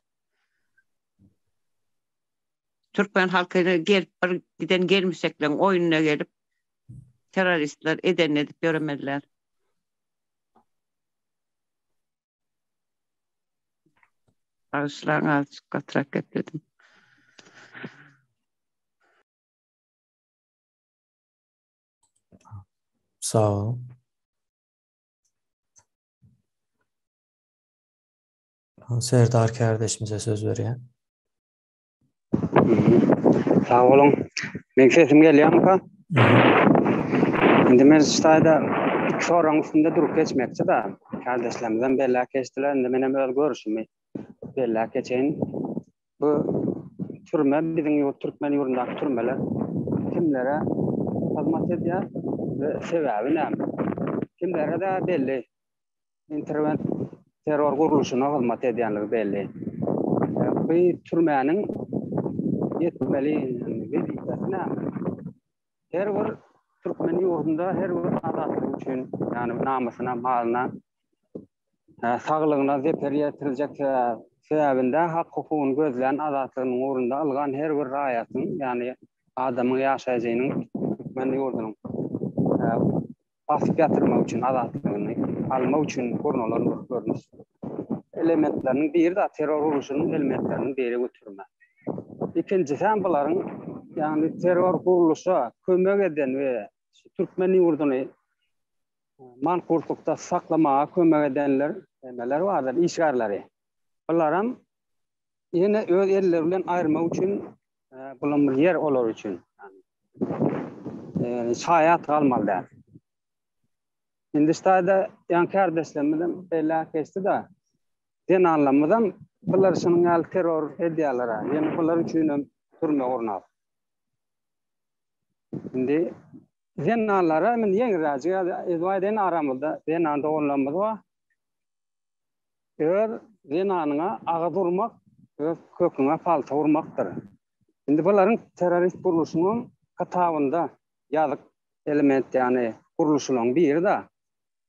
Türkmen halkyna gelip bir giden gelmişekleň oýnuna gelip terroristler edenini edip ýöremezler. Bagyşlaň azjyk gatyrak gepledim. Sag boluň. Serdar kärdeşimize söz berýän. Sag boluň. Meň sesim gelýärmika? Indi men şu taýda iki soragyň üstünde durup geçmekçi-de. Kärdeşlerimizem belläp geçdiler. Indi menem öz görüşimi belläp geçeýin. Bu türme biziň ýurt türkmen ýurdundaky türmeler kimlere hyzmat edýär we sebäbi näme? Kimlere-de belli. Interwent terror gurluşyna hyzmat edýänligi belli. Bu türmäniň ýetmeli wezipesi näme? Her bir türkmen ýurdunda her bir azatlyk üçin, ýagny namysyna, malyna, saglygyna zeper ýetiriljek sebäbinde hak-hukugyny gözlän azatlygynyň ugrunda ylgan her bir raýatyň, ýagny adamyň ýaşaýjynyň türkmen ýurdunyň basyp ýatyrmak üçin, azatlygyny almak üçin gurnalan bir görnüş. Elementleriniň biri-de terror gurluşynyň elementleriniň biri bu türme. Ikinjisi hem bularyň ýagny terror gurluşa kömek eden we türkmen ýurduny mankurtlukda saklamaga kömek edenler nemeler bardyr, işgärleri. Bularam ýene öz elleri bilen aýyrmak üçin bulam bir ýer olar üçin. Ýagny şaýat galmaly däl. Indi ştaýda ýaňky kärdeşlerimizem belläp geçdi-de, zenanlarymyzam bular şunuň ýaly terror edýärler-ä. Ýene bular üçin hem türme gurnap. Indi. Zenanlara indi ýeňilräjik ýa aýdaýyn aramyzda zenan doganlarymyz bar. Öz zenanyňa agyz urmak, öz köküňe palta urmakdyr. Indi bularyň terrorist gurluşynyň kitabynda ýazyk element ýagny gurluşylaryň biri-de.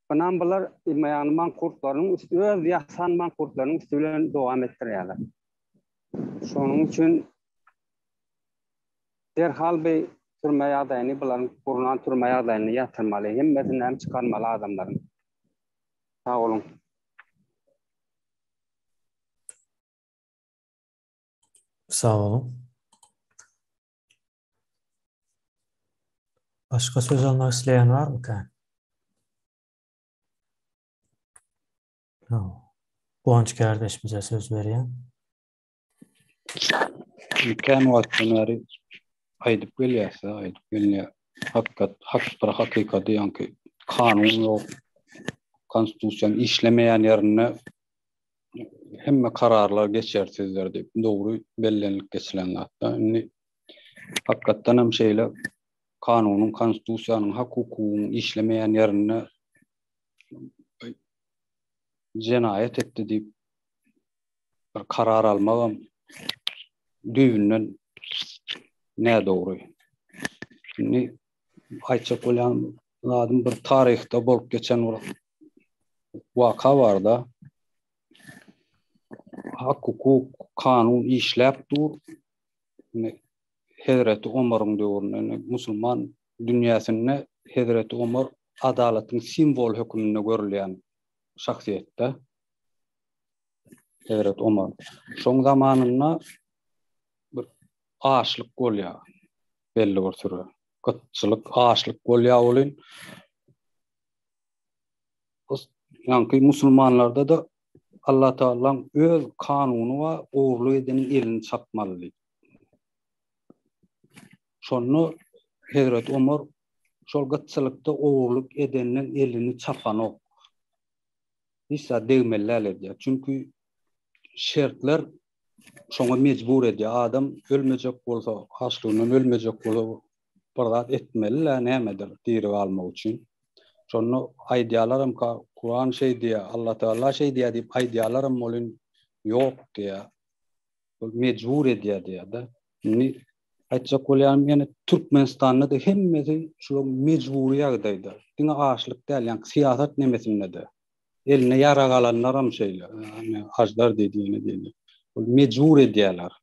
Bunam bular ýagny mankurtlaryň üsti öz ýasan mankurtlarynyň üsti bilen dowam etdirýärler. Şonuň üçin derhal bi türme ýagdaýyny bularyň gurnan türme ýagdaýyny ýatyrmaly. Hemmesini hem çykarmaly adamlaryň. Sag boluň. Sag boluň. Başga söz almak isleýän barmyka? Guwanç kardeşimize söz berýän. Kän wagtdan bäri aýdyp gelýäs, aýdyp gelinýär. Hakykat, hak bir hakykady, ýaňky kanun ýok, konstitusiýanyň işlemeýän ýerinde hemme kararlar geçersizdir diýip, dogry bellenilip geçilen zatda. Indi hakykatdan hem şeýle kanunyň, konstitusiýanyň, hak-hukugyň işlemeýän ýerinde jenaýat etdi diýip bir karar almagam düýbünden nädogry. Indi aýtjak bolýan zadym bir taryhda bolup geçen bir waka barda. Hak hukuk, kanun işläp dur. Indi Hezreti Omaryň döwründe indi musulman dünýäsinde Hezreti Omar adalatyň simwoly hökmünde görülýän şahsyýetde. Hezreti Omar. Şoň zamanynda bir açlyk bolýar. Belli bir süre. Gytçylyk, açlyk bolýar welin ýaňky musulmanlarda-da Allah Tagalaň öz kanuny bar, ogurlyk edeniň elini çapmaly diýip. Şonda Hezreti Omar şol gytçylykda ogurlyk edeniň elini çapanok. Hiç zat degmeli däl edýär. Çünki şertler şoňa mejbur edýär. Adam ölmejek bolsa, açlygyndan ölmejek bolsa bir zat etmeli-dä nämedir diri galmak üçin. Şonda aýdýarlaram Kuran şeý diýýär, Allatagala şeý diýýär diýip aýdýarlaram welin ýok diýýär. Ol mejbur edýär diýýär-de. Indi aýtjak bolýanym ýene Türkmenistanda-da hemmesi şular mejbury ýagdaýda. Diňe açlyk däl, ýaňky syýasat nemesinde-de. Eline ýarag alanlaram şeýle. Aždar diýdi ýene diýdi. Ol mejbur edýärler.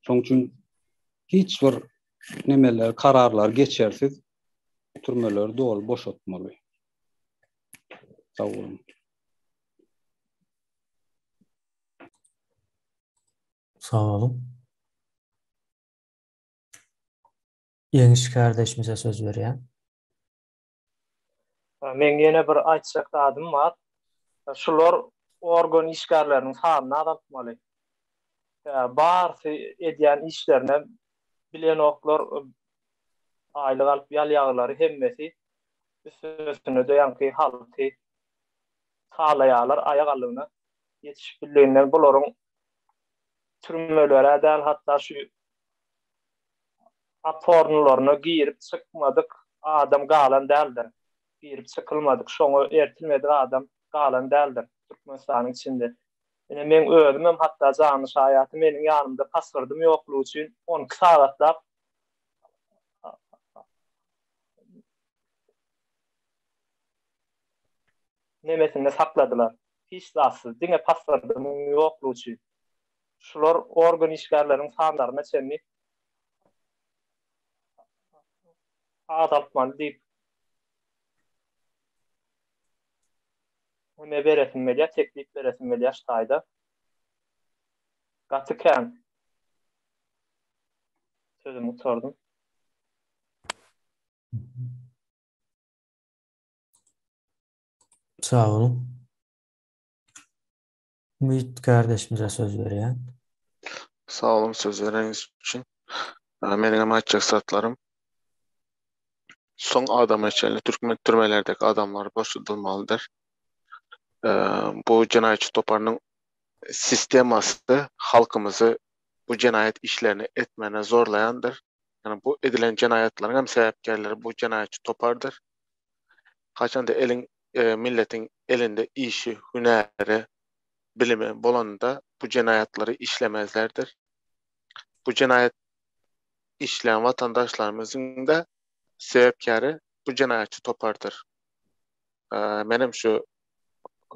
Şonuň üçin hiç bir nemeler, kararlar geçersiz türmeleri doly boşatmaly. Sag boluň. Sag boluň. Ýeňiş kardeşimize söz berýän. Meň ýene bir aýtjak zadym bar. Şular organ işgärleriniň sanyny azaltmaly. Barysy edýän işlerine bilenoklar aýlyk alyp ýalýaglary hemmesi üstesine-de ýaňky halky talaýarlar aýak aldygyna ýetişip bildiginden bularyň türmelere däl hatda şu opornylaryna girip çykmadyk adam galan däldir. Girip çykylmadyk, şoňa ertilmedik adam galan däldir Türkmenistanyň içinde. Ine meň özümem hatda janly şaýaty meniň ýanymda pasgyrdym ýoklugy üçin 12 sagatlap nemesinde sakladylar. Hiç zatsyz, diňe pasgyrdymyň ýoklugy üçin. Şular organ işgärleriniň sanlaryna çenli azaltmaly diýip neme beresim gelýär, teklip beresim gelýär şu taýda. Gaty kän. Sözümi gutardym. Sag boluň. Umyt kardeşimize söz berýän. Sag boluň söz bereniňiz üçin. Meniň hem aýtjak zatlarym soň adama çenli türkmen türmelerdeki adamlar boşadylmalydyr. Bu jenaýatçy toparynyň sistemasy halkymyzy bu jenaýat işlerini etmäne zorlaýandyr. Ýagny bu edilen jenaýatlaryň hem sebäpkärleri bu jenaýatçy topardyr. Haçanda eliň milletiň elinde işi, hünäri, bilimi bolanda bu jenaýatlary işlemezlerdir. Bu jenaýat işleýän watandaşlarymyzyň-da sebäpkäri bu jenaýatçy topardyr. Menem şu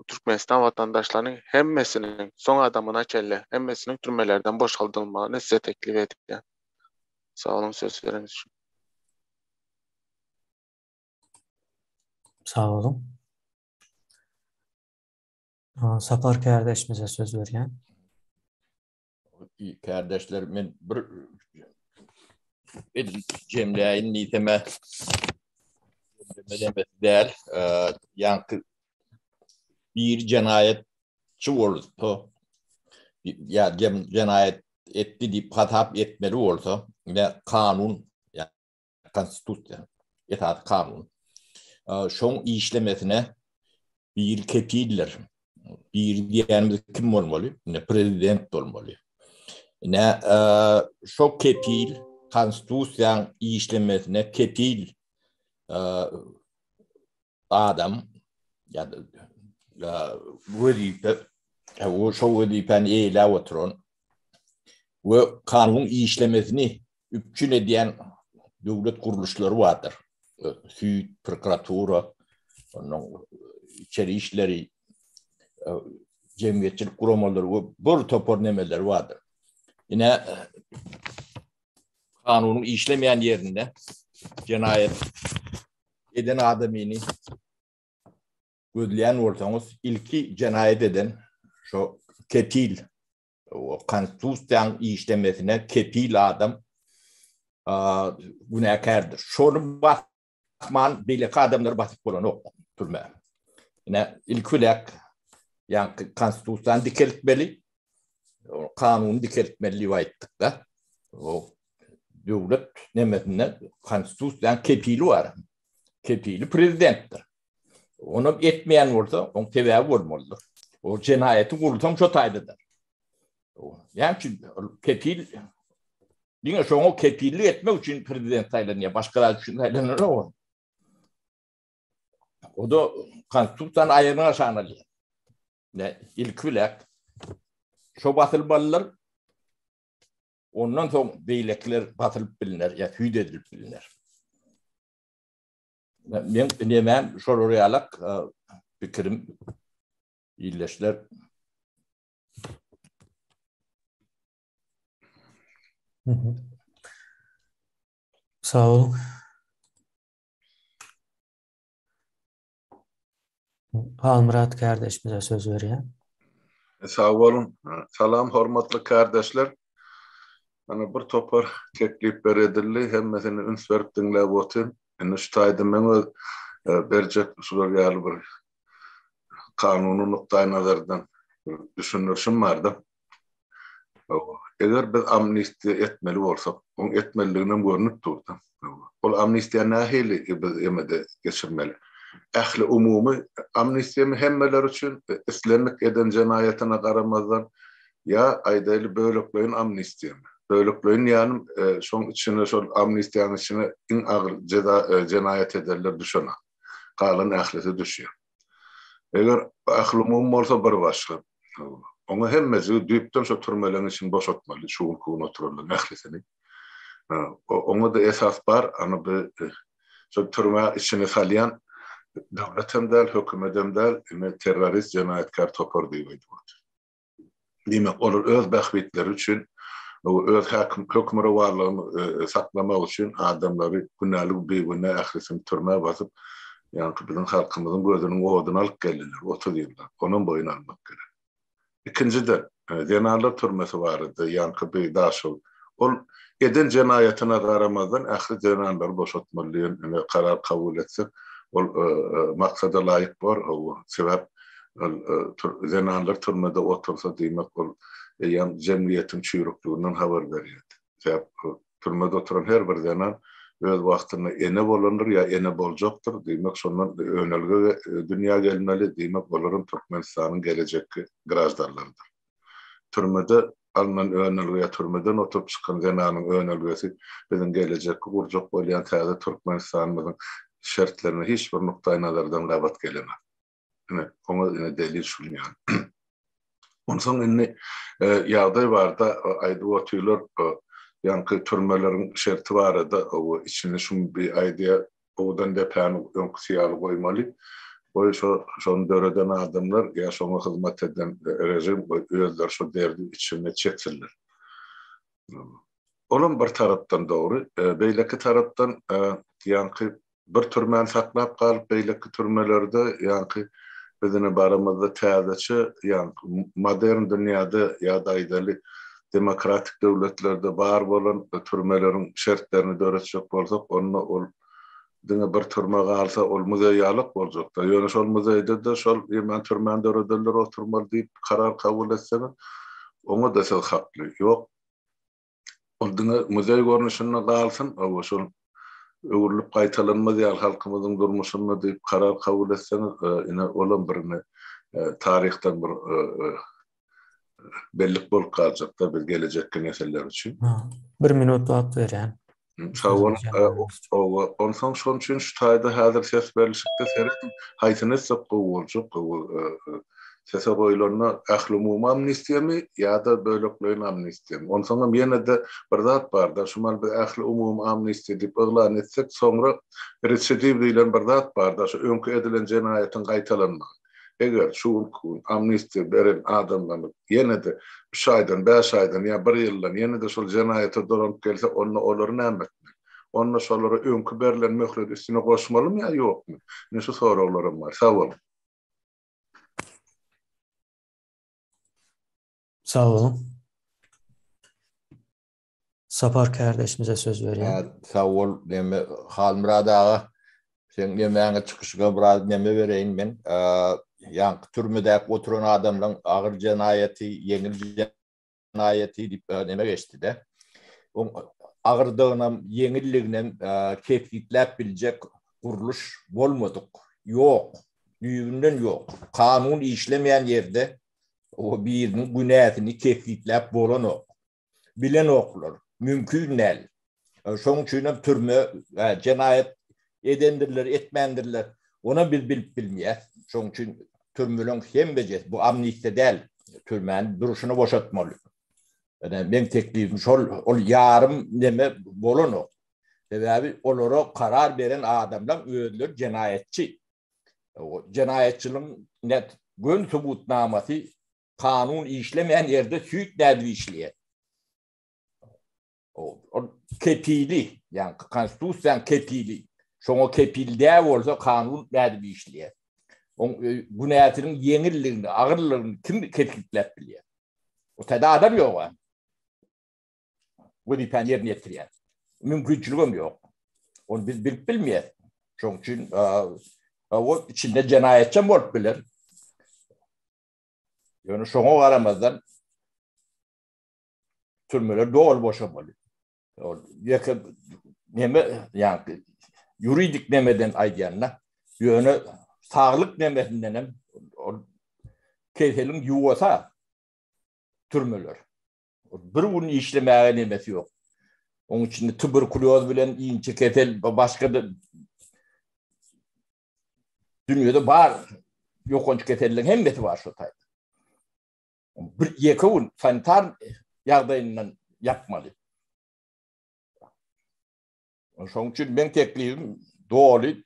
Türkmenistan watandaşlarynyň hemmesiniň, soň adamyna çenli hemmesiniň türmelerden boşaldylmagyny size teklip edýän. Sag boluň söz bereniz üçin. Sag boluň. Sapar kärdeşimize söz berýän. Kärdeşler men bir edil jemläýin diýseme jemlemesi däl. Ýaňky bir jenaýatçy bolsa ýa jenaýat etdi diýip hasap etmeli bolsa, ýa kanun ýa konstitusiýa, esasy kanun. Şoň işlemesine biri kepildir. Biri diýenimiz kim bolmaly? Ine prezident bolmaly. Ine şo kepil konstitusiýaň işlemesine kepil adam ýa-da wezipe şo wezipäni eýeläp oturan we kanunyň işlemesini üpjün edýän döwlet gurluşlary bardyr. Süýt, prokuratura, ondan içeri işleri, jemgyýetçilik guramalary we bir topar nemeleri bardyr. Ine kanunyň işlemeýän ýerinde jenaýat eden adamyny gözleýän bolsaňyz, ilki jenaýat eden şo kepil konstitusiýanyň işlemesine kepil adam günäkärdir. Şony basman beýleki adamlary basyp bolanok türmä. Ine ilki bilen ýaňky konstitusiýany dikeltmeli, kanuny dikeltmeli diýip aýtdyk-da. O döwlet nemesinde konstitusiýanyň kepili bar. Kepili prezidentdir. Onam etmeýän bolsa, oň sebäbi bolmalydyr. O jenaýaty gursaň şo taýdadyr. Näme üçin kepil diňe şoňa kepillik etmek üçin prezident saýlanýar, başga zat üçin saýlananok o. O da konstitusiýany aýagynyň aşagyna alýar. Ne ilki bilen şo basylmalydyr. Ondan soň beýlekiler basylyp biliner, ýa süýt edilip biliner. Men nemem şolar ýalak pikirim illeşler. Sag boluň. Halmyrat kärdeşimize söz berýän. Sag boluň. Salam hormatly kärdeşler. Mana bir topar teklipler edildi. Hemmesini üns berip diňläp otyryn. Indi şu taýda meň öz berjek şular ýaly bir kanuny nukdaýnazardan bir düşündirişim barda. Eger biz amnistiýa etmeli bolsak, oň etmelidiginem görnüp dur-da. Ol amnistiýa nähili biz emede geçirmeli? Ähli umumy amnistiýamy hemmeler üçin, islendik eden jenaýatyna garamazdan, ýa aýdaýly bölekleýin amnistiýamy? Bölekleýin diýýänim, şoň içine, şol amnistiýanyň içine iň agyr jeza, jenaýat edenler düşenok. Galan ählisi düşýär. Eger ählumumy bolsa bir başga. Oňa hemmejigi düýpden şo türmeleň içini boşatmaly, şu günki gün oturanlaryň ählisini. Oňa-da esas bar, ana bu şo türmä içini salýan döwlet hem däl, hökümet hem däl, ine terrorist, jenaýatkär topar diýip aýdyp otyr. Diýmek, olar öz bähbitleri üçin, öz häkim hökmürowanlygyny saklamak üçin adamlary günäli, bigünä ählisini türmä basyp, ýaňky biziň halkymyzyň gözüniň oduny alyp geldiler 30 ýyllap. Onam boýun almak gerek. Ikinjiden, zenanlar türmesi barada ýaňky bir Daşow ol eden jenaýatyna garamazdan ähli zenanlary boşatmaly diýen ine karar kabul etsek, ol maksada laýyk bor, hawa, sebäp Ol zenanlar türmede otursa, diýmek, ol eýýäm jemgyýetiň çüýrükliginden habar berýärdi. Sebäp türmede oturan her bir zenan öz wagtynda ene bolandyr ýa ene boljakdyr, diýmek, şondan önelge dünýä gelmeli, diýmek, olaram Türkmenistanyň gelejekki graždanlarydyr. Türmede. alnan önelge ýa türmeden oturyp çykan zenanyň önelgesi biziň gelejekki gurjak bolýan täze Türkmenistanymyzyň şertlerine hiç bir nukdaýnazardan gabat gelenok. Ine, oňa ine delil şul ýaly. Onsoň indi ýagdaý barda aýdyp otyrlar, ýaňky türmeleriň şerti barada, içinde şum bir aýdýar, Owadan depäni öňküsi ýaly goýmaly. Goý şo şony döreden adamlar ýa şoňa hyzmat eden režim goý özleri şo derdi içinde çeksinler. Olam bir tarapdan dogry. Beýleki tarapdan ýaňky bir türmäni saklap galyp beýleki türmelerde ýaňky biz ine baramyzda täzeçe ýaňky modern dünýäde ýa-da aýdaly demokratik döwletlerde bar bolan türmeleriň şertlerini döretjek bolsak, onda ol diňe bir türme galsa, ol muzeý ýalak boljakda. Ýöne şol muzeýde-de şol ýemen türmäni döredenler oturmaly diýip karar kabul etseňiz, oňa-da siz hakly. Ýok, ol diňe muzeý görnüşinde galsyn, hawa, şol öwrülip gaýtalanmaz ýaly halkymyzyň durmuşynda diýip karar kabul etseňiz, ine, olam bir ine taryhdan bir bellik bolup galjakda biz gelejekki nesiller üçin. Bir minut wagt berýän. Sag boluň. Owa, onsoň şonuň üçin şu taýda häzir ses berlişikde serediň, haýsyny etsek gowy boljak, sese goýlanda ählumumy amnistiýamy ýa-da bölekleýin amnistiýamy. Onsoňam ýene-de bir zat bar-da, şu mal biz ählumumy amnistiýa diýip yglan etsek, soňra residiw diýlen bir zat bar-da, şu öňki edilen jenaýatyň gaýtalanmagy. Eger şu günki gün amnistiýa beren adamlarymyz ýene-de üç aýdan, bäş aýdan ýa bir ýyldan ýene-de şol jenaýata dolanyp gelse, onda olary näme etmeli? Onda şolara öňki berlen möhleti üstüne goşmalymy ýa ýokmy? Ine şu soraglaram bar. Sag boluň. Sag boluň. Sapar kärdeşimize söz berýän. Sag bol, neme Halmyrat aga. Seň nemäňe çykyşyňa biraz neme bereýin men. Ýaňky türmedäki oturan adamlaň agyr jenaýaty, ýeňil jenaýaty diýip neme geçdi-de. Oň agyrdygynam, ýeňilliginem kesgitläp biljek gurluş bolmadyk. Ýok. Düýbünden ýok. Kanun işlemeýän ýerde o biriniň günäsini kesgitläp bolanok. Bilenoklar. Mümkin däl. Şonuň üçin hem türme jenaýat edendirler, etmändirler. Onam biz bilip bilmeýäs. Şonuň üçin türmeleriň hemmejesi, bu amnistiýa däl. Türmäni durşuna boşatmaly. Ýöne meň teklibim şol, ol ýarym neme bolanok. Sebäbi olara karar beren adamlaň özleri jenaýatçy. Jenaýatçylygyň net göni subutnamasy Kanun işlemeýän ýerde süýt nädip işleýär? Ol kepili, ýagny konstitusiýanyň kepili. Şoňa kepil däl bolsa kanun nädip işleýär? Oň e, günäsiniň ýeňilligini, agyrlygyny kim kesgitläp bilýär? O taýda adam ýok. Wezipäni ýerine ýetirýär. Mümkinçiligem ýok. Ony biz bilip bilmeýäris. Şonuň üçin o içinde jenaýatçam bolup biler. Ýöne şoňa garamazdan türmeler doly boşamaly. Ol ýeke neme, ýagny ýuridik nemeden aýdýanda, ýöne saglyk nemesinden hem ol keseliň ýuwasa türmeler. Bir gün işlemäge nemesi ýok. Oň içinde tuberkulýoz bilen inçe kesel, başga-da Dünýede bar ýokanç keselleriň hemmesi bar şo taýda. Bir ýeke gün sanitar ýagdaýyndan ýapmaly. Şonuň üçin meň teklibim doly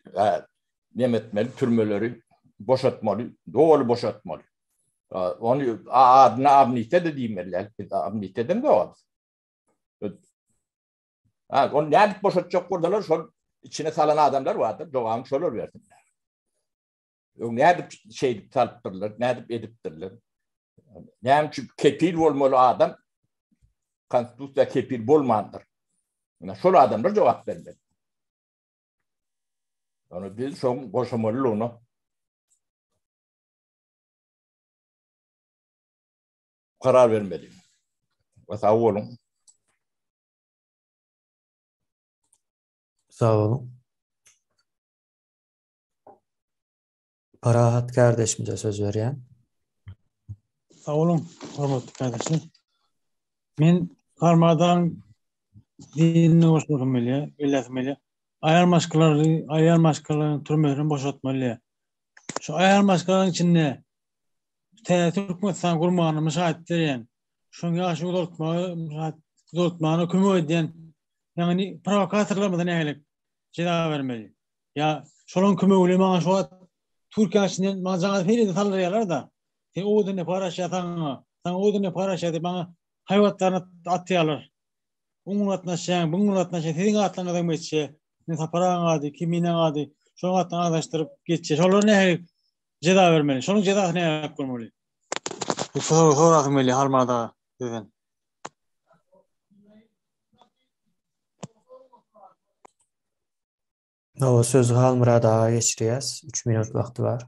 neme etmeli, türmeleri boşatmaly, doly boşatmaly. Ony adyna amnistiýa-da diýmeli däl. Biz amnistiýa edemzok. Ha, ony nädip boşatjak bolsalar, şol içine salan adamlar bardyr, jogabyny şolar bersinler. Öň nädip şeýdip salypdyrlar, nädip edipdirler? Näme üçin kepil bolmaly adam konstitusiýa kepil bolmandyr? Ine şol adamlar jogap bermeli. Ony biz şoň goşamalylygyna karar bermeli. Sag boluň. Sag boluň. Parahat kärdeşimize söz berýän. Sag boluň, hormatly kärdeşler. Men Halmyrat dinine goşulasym gelýär, belläsim gelýär. Aýal maşgalalary, aýal maşgalalaryň türmesini boşatmaly diýýär. Şu aýal maşgalalaryň içinde täze Türkmenistan gurmagyna müşahit berýän, şonuň ýaşyny uzaltmaga müşahit uzaltmagyna kömek edýän, ýagny prowokatorlarymyza nähili jeza bermeli? Ýa şolaryň kömegi bilen maňa şu wagt Türkiýäniň içinden maňa jaň edip her ýerde saldyrýarlar-da. Sen owadan nep garaşýar saňa, saňa owadan nep garaşýar diýip maňa haýbatlaryny atýarlar. Oň gatnaşýaň, buň gatnaşýaň, siziň atlaryňyzam geçýär. Men Sapar agaň ady, Keminäň ady, şonuň atlaryny agzaşdyryp geçýär. Şolara nähili jeza bermeli? Şonuň jezasy nähili bolmaly? Bu soragy sorasym gelýär Halmyrat aga sizden. Hawa, sözi Halmyrat aga geçirýäs. Üç minut wagty bar.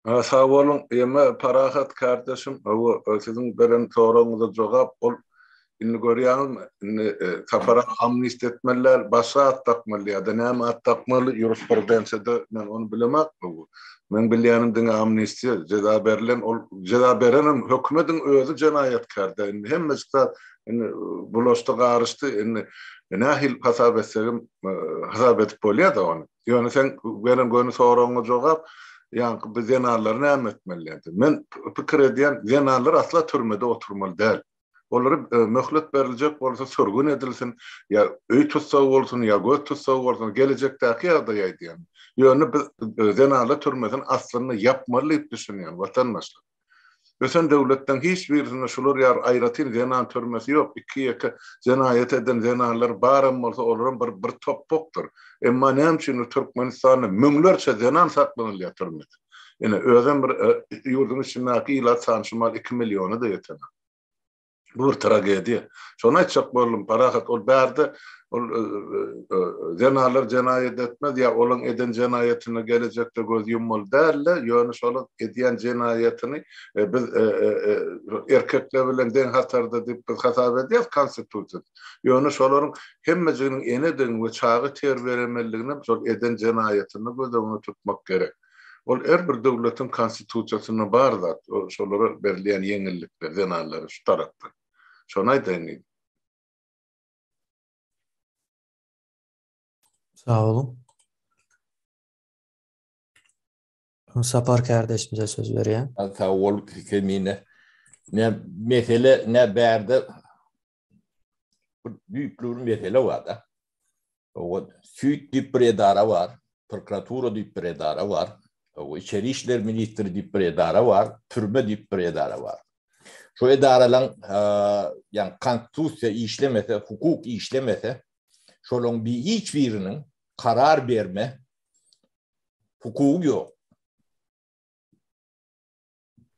Ha, sag boluň, eme Parahat kardeşim, hawa, siziň beren soragyňyza jogap ol indi görýäňizmi, indi Sapar aga amnistiýa etmeli däl, başga at dakmaly ýa-da näme at dakmaly, ýurisprudensiýada men ony bilemok, hawa. Meň bilýänim diňe amnistiýa, jeza berlen, ol jeza berenem hökümediň özi jenaýatkär-dä, indi hemmejik zat indi bulaşdy, garyşdy, indi nähili hasap etsegem hasap edip bolýar-da ony. Ýöne seň beren göni soragyňa jogap, ýaňky bu zenanlary näme etmeli diýende. Men pikir edýän, zenanlar asla türmede oturmaly däl. Olara möhlet beriljek bolsa sürgün edilsin, ýa öý tussagy bolsun, ýa göz tussagy bolsun, gelejekdäki ýagdaýy aýdýan. Ýöne biz zenanlar türmesini aslynda ýapmaly diýip düşünýän, watandaşlar. Ösen döwletleň hiç birisinde şular ýaly aýratyn zenan türmesi ýok. Iki-ýeke jenaýat eden zenanlar baram bolsa olaram bir bir topbakdyr. Emma näme üçindir Türkmenistanda müňlerçe zenan saklanylýar türmede. Ine özem bir ýurduň içindäki ilat sany şu mahaly iki milliona-da ýetenok. Bu bir tragediýa. Şony aýtjak boldum, Parahat, ol bärde ol zenanlar jenaýat etmez ýa olaň eden jenaýatyna gelejekde göz ýummaly däldi, ýöne şolaň edýän jenaýatyny biz erkekler bilen deň hatarda diýip biz hasap edýäris konstitusiýada. Ýöne şolaryň hemmejiginiň enedigini we çaga terbiýelemelidigini şol eden jenaýatyny göz öňüne tutmak gerek. Ol her bir döwletiň konstitusiýasynda bar zat, şolara berilýän ýeňillikler zenanlara şu tarapdan. Şony aýdaýyn diýdim. Sag boluň. Sapar kärdeşimize söz berýän. Sag bol Kemine. Ne mesele ne bärde bir düýpli bir mesele bar-da. O süýt diýip bir edara bar, prokuratura diýip bir edara bar, o içeri işler ministri diýip bir edara bar, türme diýip bir edara bar. Şu edaralaryň ýa konstitusiýa işlemese, hukuk işlemese, şolaryň bir hiç biriniň karar berme hukugy ýok.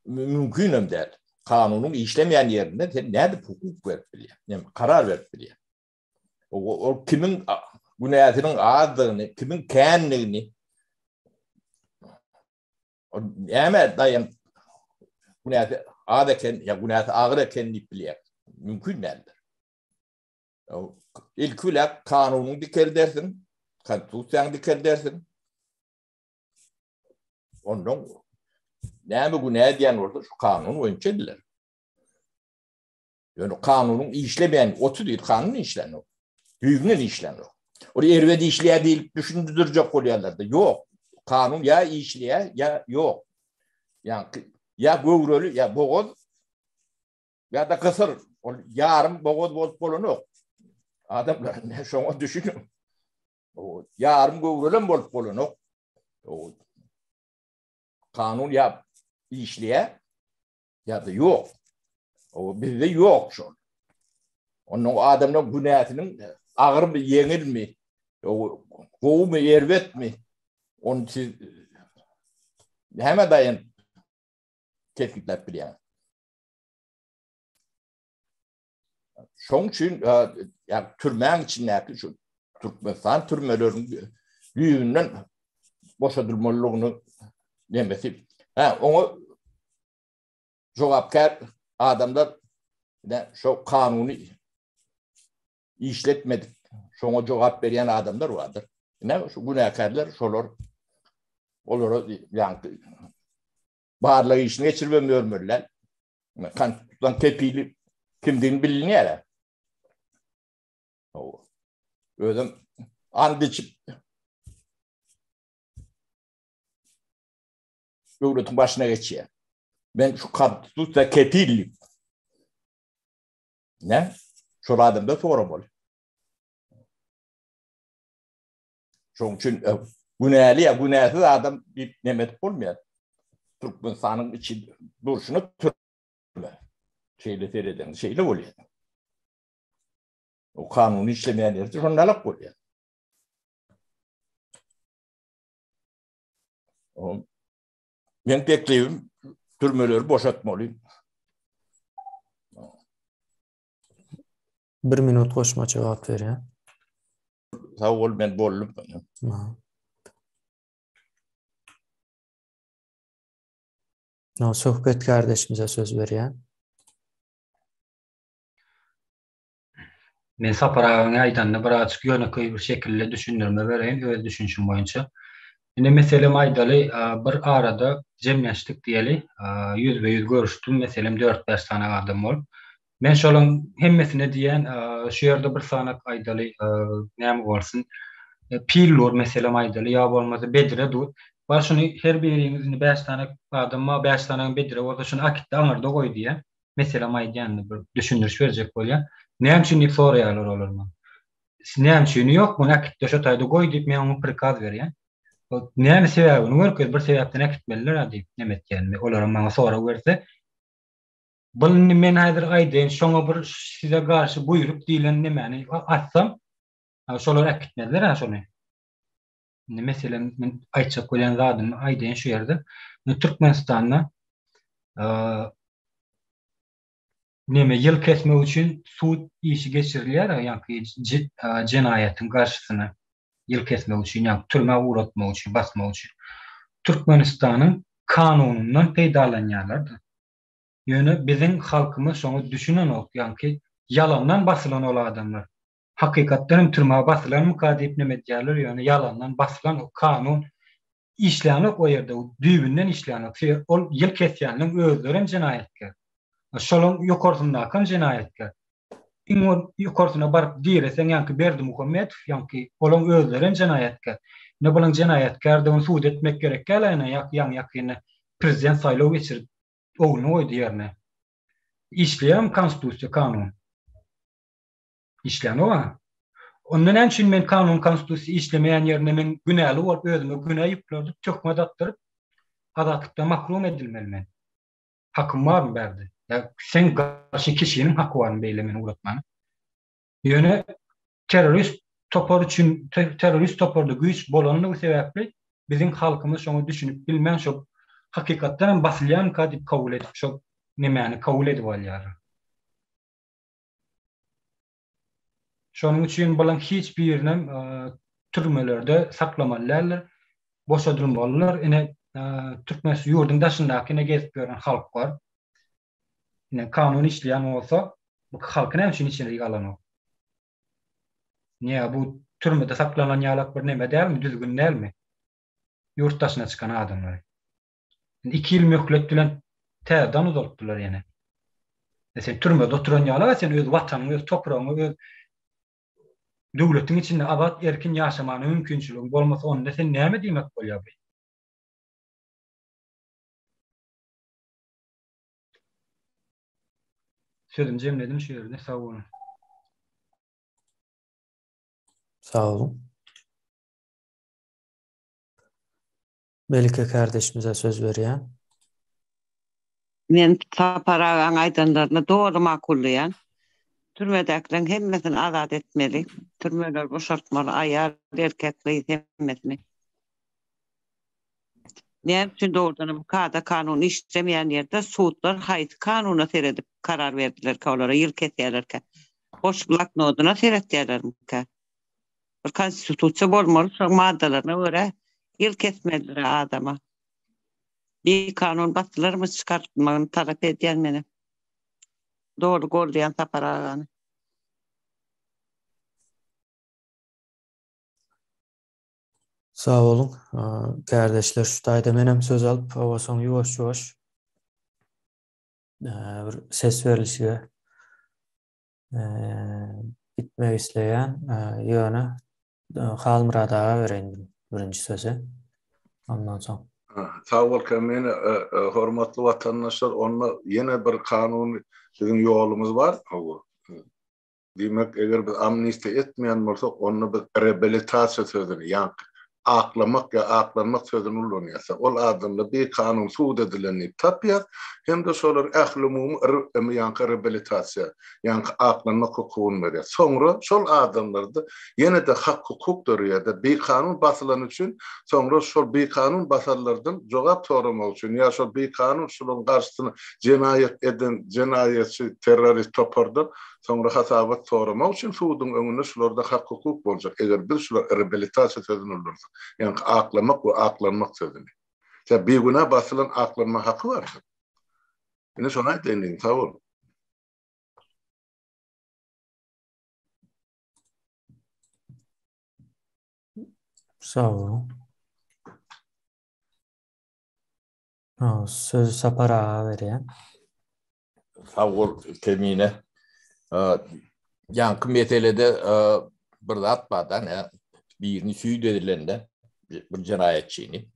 Mümkinem däl. Kanunyň işlemeýän ýerinde sen nädip hukuk berip bilýäň? Näme karar berip bilýäň? Ol kimiň günäsiniň azdygyny, kimiň kändigini ol näme daýan günäsi az eken ýa günäsi agyr eken diýip bilýär. Mümkin däldir. Ilki bilen kanunyň dikeldersiň, konstitusiýaňy dikeldersiň. Ondan näme günä edýän bolsa şu kanun boýunça ediler. Ýöne kanunyň işlemeýän 30 ýyl kanun işlänok. Düýbünden işlänok. Ol erbet işleýär diýlip düşündirjek bolýarlar-da. Ýok. Kanun ýa işleýär, ýa ýok. Ýa ýa göwreli, ýa bogaz, ýa-da gysyr. Ol ýarym bogaz bolup bolanok. Adamlar şoňa düşüniň. Ýarym göwrelem bolup bolanok. Kanun ýa işleýär, ýa-da ýok. O bizde ýok şol. Ondan adamlar günäsiniň agyrmy, ýeňilmi, gowumy, erbetmi, ony siz näme daýanyp kesgitläp bilýäňiz? Şoň üçin ýa türmäň içindäki şu Türkmenistan türmeleriniň düýbünden boşadylmalydygyny nemesi. Hä, oňa jogapkär adamlar ne şo kanuny işletmedik, şoňa jogap berýän adamlar bardyr. Ne şu günäkärler şolar olara ýa barlag işini geçirip hem ýörmeliler. Konstitusiýanyň kepili. Kimdigini bilinýär. Hawa. Özem and içip döwletiň başyna geçýär. Men şu konstitusiýa kepil diýip. Ne? Şol adamda soramaly. Şonuň üçin e, günäli ýa günäsiz adam diýip neme edip bolmaýar. Türkmenistanyň içi durşuna türme. Şeýle seredeň, şeýle bolýar. O kanuny işlemeýän ýerde şonda alak bolýar. O Men teklibim türmeleri boşatmaly. Bir minut goşmaça wagt berýän. Sag bol, men boldum. No, söhbet kardeşimize söz berýän. Men Sapar agaň aýdanyna birazjyk ýönekeý bir şekilde düşündirme bereýin öz düşünişim boýunça. Indi meselem aýdaly bir arada jemlenşdik diýeli, ýüzbe-ýüz görüşdim meselem dört-bäş sany adam bolup. Men şolaň hemmesine diýýän şu ýerde bir sanak aýdaly näme bolsun pil dur meselem aýdaly ýa bolmasa bedre dur. Bar şuny her biriňiz indi bäş sany adam bar bäş sany bedre bolsa şuny akitde aňyrda goý diýýän. Meselem aýdýan bir düşündiriş berjek bolýan. Näme üçin diýip soraýarlar olar maňa. Näme üçini ýok, muny äkitde şo taýda goý diýip men oňa prikaz berýän. Näme sebäbini görkez, bir sebäpden äkitmeliler-ä diýip neme etýän. Olaram maňa sorag berse, Bul indi men häzir aýdaýyn, şoňa bir size garşy buýruk diýlen nemäni atsam, şolar äkitmezler-ä şony. Indi meselem men aýtjak bolýan zadymy aýdaýyn şu ýerde. Türkmenistanda neme ýyl kesmek üçin sud işi geçirilýär, ýaňky jenaýatyň garşysyna ýyl kesmek üçin, ýa türmä ugratmak üçin, basmak üçin. Türkmenistanyň kanunyndan peýdalanýarlar-da. Ýöne biziň halkymyz şoňa düşünenok, ýaňky ýalandan basylan ol adamlar. Hakykatdan hem türmä basylanmyka diýip neme edýärler, ýöne ýalandan basylan o kanun işlänok o ýerde, düýbünden işlänok. Ol ýyl kesýänleň özleri hem jenaýatkär. Şolaň ýokarsyndaky hem jenaýatkär. Iň ol ýokarsyna baryp direseň ýaňky Berdimuhamedow ýaňky olaň özleri hem jenaýatkär. Ine bulaň jenaýatkärdigini subut etmek gerek däl ine ýaňy ýakynda prezident saýlaw geçirip ogluny goýdy ýerine. Işleýärmi konstitusiýa kanun? Işlänok-a. Onda näme üçin men kanun konstitusiýa işlemeýän ýerinde men günäli bolup özüme günä ýüklerdik, töhmet atdyryp azatlykdan mahrum edilmeli men? Hakym barmy bärde? Ýa sen garşy kişiniň haky barmy beýle meni ugratmana? Ýöne terrorist topar üçin terrorist toparda güýç bolanlygy sebäpli biziň halkymyz şoňa düşünip bilmän şo hakykatdan hem basylýarmyka diýip kabul edip şo nemäni kabul edip alýarlar. Şonuň üçin bulaň hiç birinem türmelerde saklamaly däldir. Boşadylmalydyr. Ine, türkmen ýurduň daşyndaky ine gezip ýören halk bar. Ine, kanun işleýän bolsa, bu halky näme üçin içerik alanok? Niýe bu türmede saklanan ýalak bir neme dälmi, düzgün dälmi? Ýurt daşyna çykan adamlary. Indi 2 ýyl möhlet bilen täzeden uzaltdylar ýene. E sen türmede oturan ýaly sen öz watanyň, öz topragyň, öz döwletiň içinde azat, erkin ýaşamana mümkinçiligiň bolmasa, onda sen näme diýmek bolýar bu? Sözümi jemledim şu ýerde. Sag boluň. Sag boluň. Melike kardeşimize söz berýän. Men Sapar agaň aýdanlaryny doly makullaýan. Türmedäkileň hemmesini azat etmeli. Türmeleri boşaltmaly, aýal, erkek, gyz hemmesini. Näme üçin dogrudanam kada kanun işlemeýän ýerde sudlar haýsy kanuna seredip karar berdilerkä olara ýyl kesýärlerkä? Boş bloknodyna seretýärlermikä? Bir konstitusiýa bolmaly, şoň maddalaryna görä ýyl kesmelidir adama. Bikanun basylarmy çykartmagyny talap edýän menem. Doly goldaýan Sapar agany. Sag boluň, kärdeşler şu taýda menem söz alyp, oba soň ýuwaş-ýuwaş bir ses berlişige. Gitmek isleýän, ýöne Halmyrat aga bereýin birinji sözi. Ondan soň. Sag bol Kemine, hormatly watandaşlar, onda ýene bir kanuny biziň ýolumyz bar. Hawa. Diýmek, eger biz amnistiýa etmeýän bolsak, onda biz reabilitasiýa sözüni, ýaňky aklamak ýa aklanmak sözüni ulanýas. Ol adamlar bikanun sud edilen diýip tapýas hem-de şolar ählumumy ýaňky reabilitasiýa, ýaňky aklanmak hukugyny berýär. Soňra şol adamlarda ýene-de hak-hukuk döreýär-de, bikanun basylany üçin soňra şol bikanun basanlardan jogap soramak üçin ýa şol bikanun şolaryň garşysyna jenaýat eden jenaýatçy terrorist topardan Soňra hasabat soramak üçin suduň öňünde şularda hak-hukuk boljak, eger biz şular reabilitasiýa sözüni ulansak, ýaňky aklamak we aklanmak sözüni. Sebäbi bigünä basylan aklanma haky bardyr. Ine şony aýdaýyn diýdim, sag boluň. Sag boluň. Sözi Sapar aga berýän. Sag bol Kemine. Ýaňky meselede bir zat bar da, ne birini süýt edilende bir jenaýatçyny,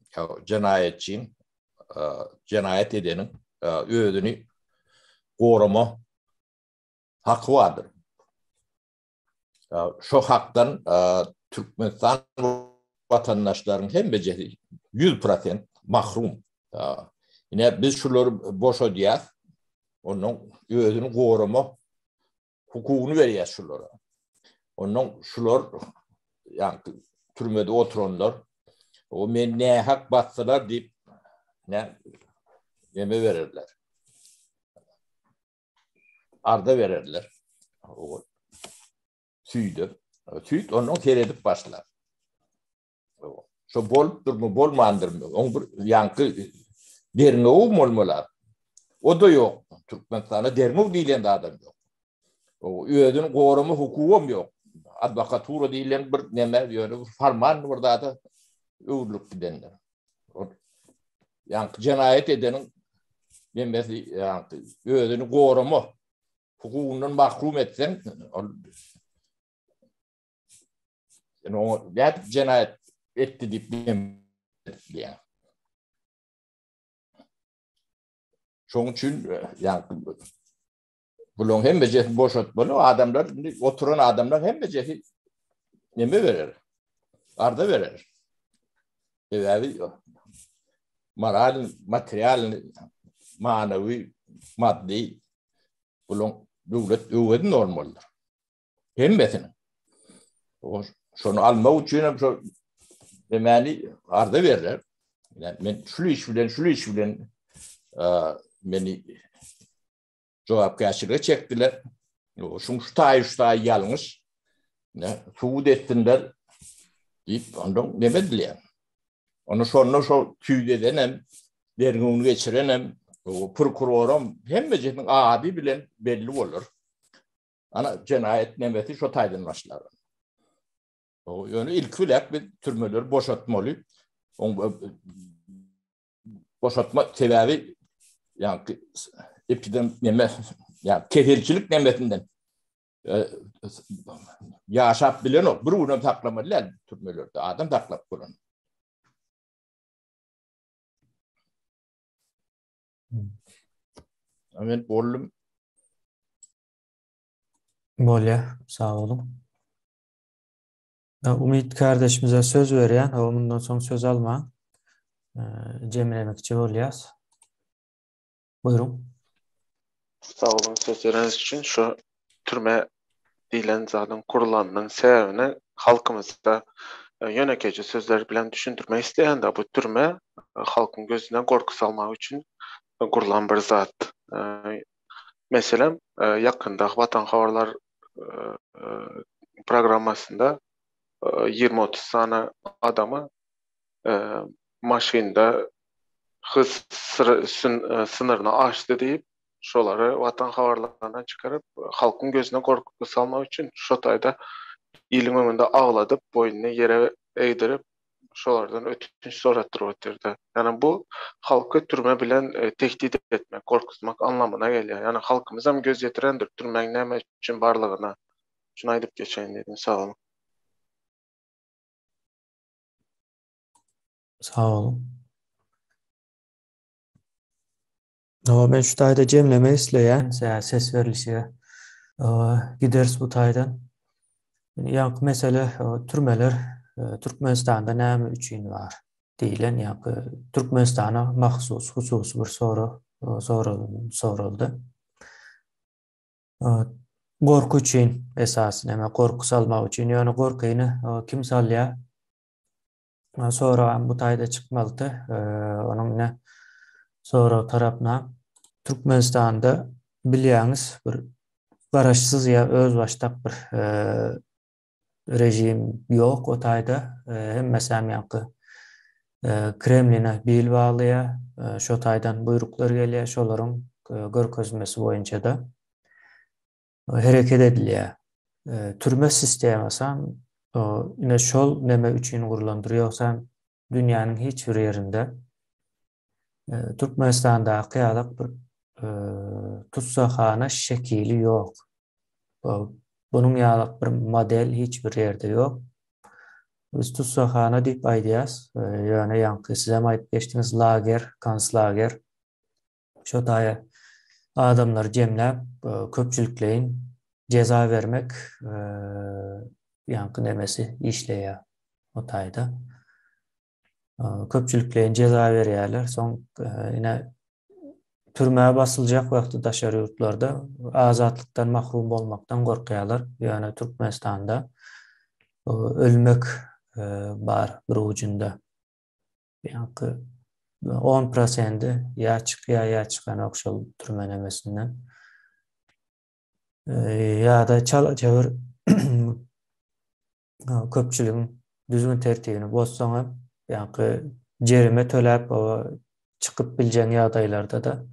jenaýatçyň jenaýat edeniň özüni gorama haky bardyr. Şo hakdan Türkmenistan watandaşlaryň hemmejesi 100% mahrum. Ine biz şulary boşadýas. Ondan özüni gorama hukugyny berýäs şulara. Ondan şular ýa türmede oturanlar o men nähak basdylar diýip ne neme bererler. Arda bererler. O süýde. Süýt ondan seredip başlar. Şo bolupdyrmy, bolmandyrmy? Oň bir ýaňky derňewi bolmaly. O-da ýok. Türkmenistanda derňew diýlen zadam ýok. O özüni gorama hukugam ýok. Adwokatura diýlen bir neme, ýöne bir formal bir zada öwrülip gidendir. Ýaňky jenaýat edeniň nemesi, ýaňky özüni gorama hukugyndan mahrum etseň, ol sen oňa nädip jenaýat etdi diýip diýýär. Şonuň üçin ýaňky Bularyň hemmejesi boşatmaly. Adamlar indi oturan adamlar hemmejesi neme berer? Arza berer. Sebäbi moral, material, manawy, maddy bularyň döwlet öwezini olmalydyr. Hemmesiniň. Şony almak üçin hem şo nemäni arza berler. Men şul iş bilen, şul iş bilen meni jogapkärçilige çekdiler. Şuň şu taýy şu taýy ýalňyş. Ne subut etsinler diýip ondan neme edilýär. Onu şonda şo tüýt edenem, derňewini geçirenem, prokuroram hemmejesiniň ady bilen belli bolar. Ana jenaýat nemesi şo taýdan başlar. Ýöne ilki bilen biz türmeleri boşatmaly. Boşatma sebäbi ýa-ni epidem neme ýa keselçilik nemesinden e, ýaşap bilenok. Bir günem saklamaly däl türmelerde. Adam saklap bolan. Men boldum. Bolýar. Sag boluň. Umyt kardeşimize söz berýän, o mundan soň söz almaň. Jemlemekçi bolýas. Buyurun. Sag boluň söz bereniz üçin. Şu türme diýlen zadyň gurlanynyň sebäbini halkymyzda ýönekeýje sözler bilen düşündirmek isleýän-de, bu türme halkyň gözüne gorky salmak üçin gurlan bir zat. Meselem, ýakynda Watan habarlar programmasynda 20-30 sany adamy maşynda hyz synyryny aşdy diýip, şolary Watan habarlaryndan çykaryp, halkyň gözüne gorky salmak üçin şo taýda iliň öňünde agladyp, boýnuny ýere egdirip, şolardan ötünç soratdyryp otyrda. Ýagny bu halky türme bilen tehdit etmek, gorkuzmak anlamyna gelýär. Ýagny halkymyzam göz ýetirendir türmäň näme üçin barlygyna. Şuny aýdyp geçeýin diýdim. Sag boluň. Sag boluň. Hawa, men şu taýda jemlemek isleýän. Ses berlişige gideris bu taýdan. Ýaňky mesele türmeler Türkmenistanda näme üçin bar diýlen ýaňky Türkmenistana mahsus hususy bir sorag soraldy. Gorky üçin esasy näme gorky salmak üçin ýöne gorkyny kim salýar? Soragam bu taýda çykmalydy. Onuň ine sorag tarapyna Türkmenistanda bilýäňiz bir garaşsyz ýa özbaşdak bir režim ýok o taýda. Hemmesi hem ýaňky Kremline bil baglaýar. Şo taýdan buýruklar gelýär, şolaryň görkezmesi boýunça-da hereket edilýär. Türme sistemasy hem ine şol neme üçin gurlandyr. Ýogsa dünýäniň hiç bir ýerinde Türkmenistandaky ýalak bir tussaghana şekili ýok. Bunuň ýalak bir model hiç bir ýerde ýok. Biz tussaghana diýip aýdýas. Ýöne ýaňky siz hem aýdyp geçdiňiz, lager, konslager. Şo taýa adamlary jemläp, köpçülikleýin jeza bermek ýaňky nemesi işleýär o taýda. Köpçülikleýin jeza berýärler. Soň ine türmä basyljak wagty daşary ýurtlarda azatlykdan mahrum bolmakdan gorkýarlar. Ýöne Türkmenistanda ölmek bar bir ujunda. Ýaňky on prosendi ýa çykýar ýa çykanok şol türme nemesinden. Ýa-da çalaja bir köpçüligiň düzgün tertibini bozsaň hem ýaňky jerime töläp çykyp biljegiň ýagdaýlarda-da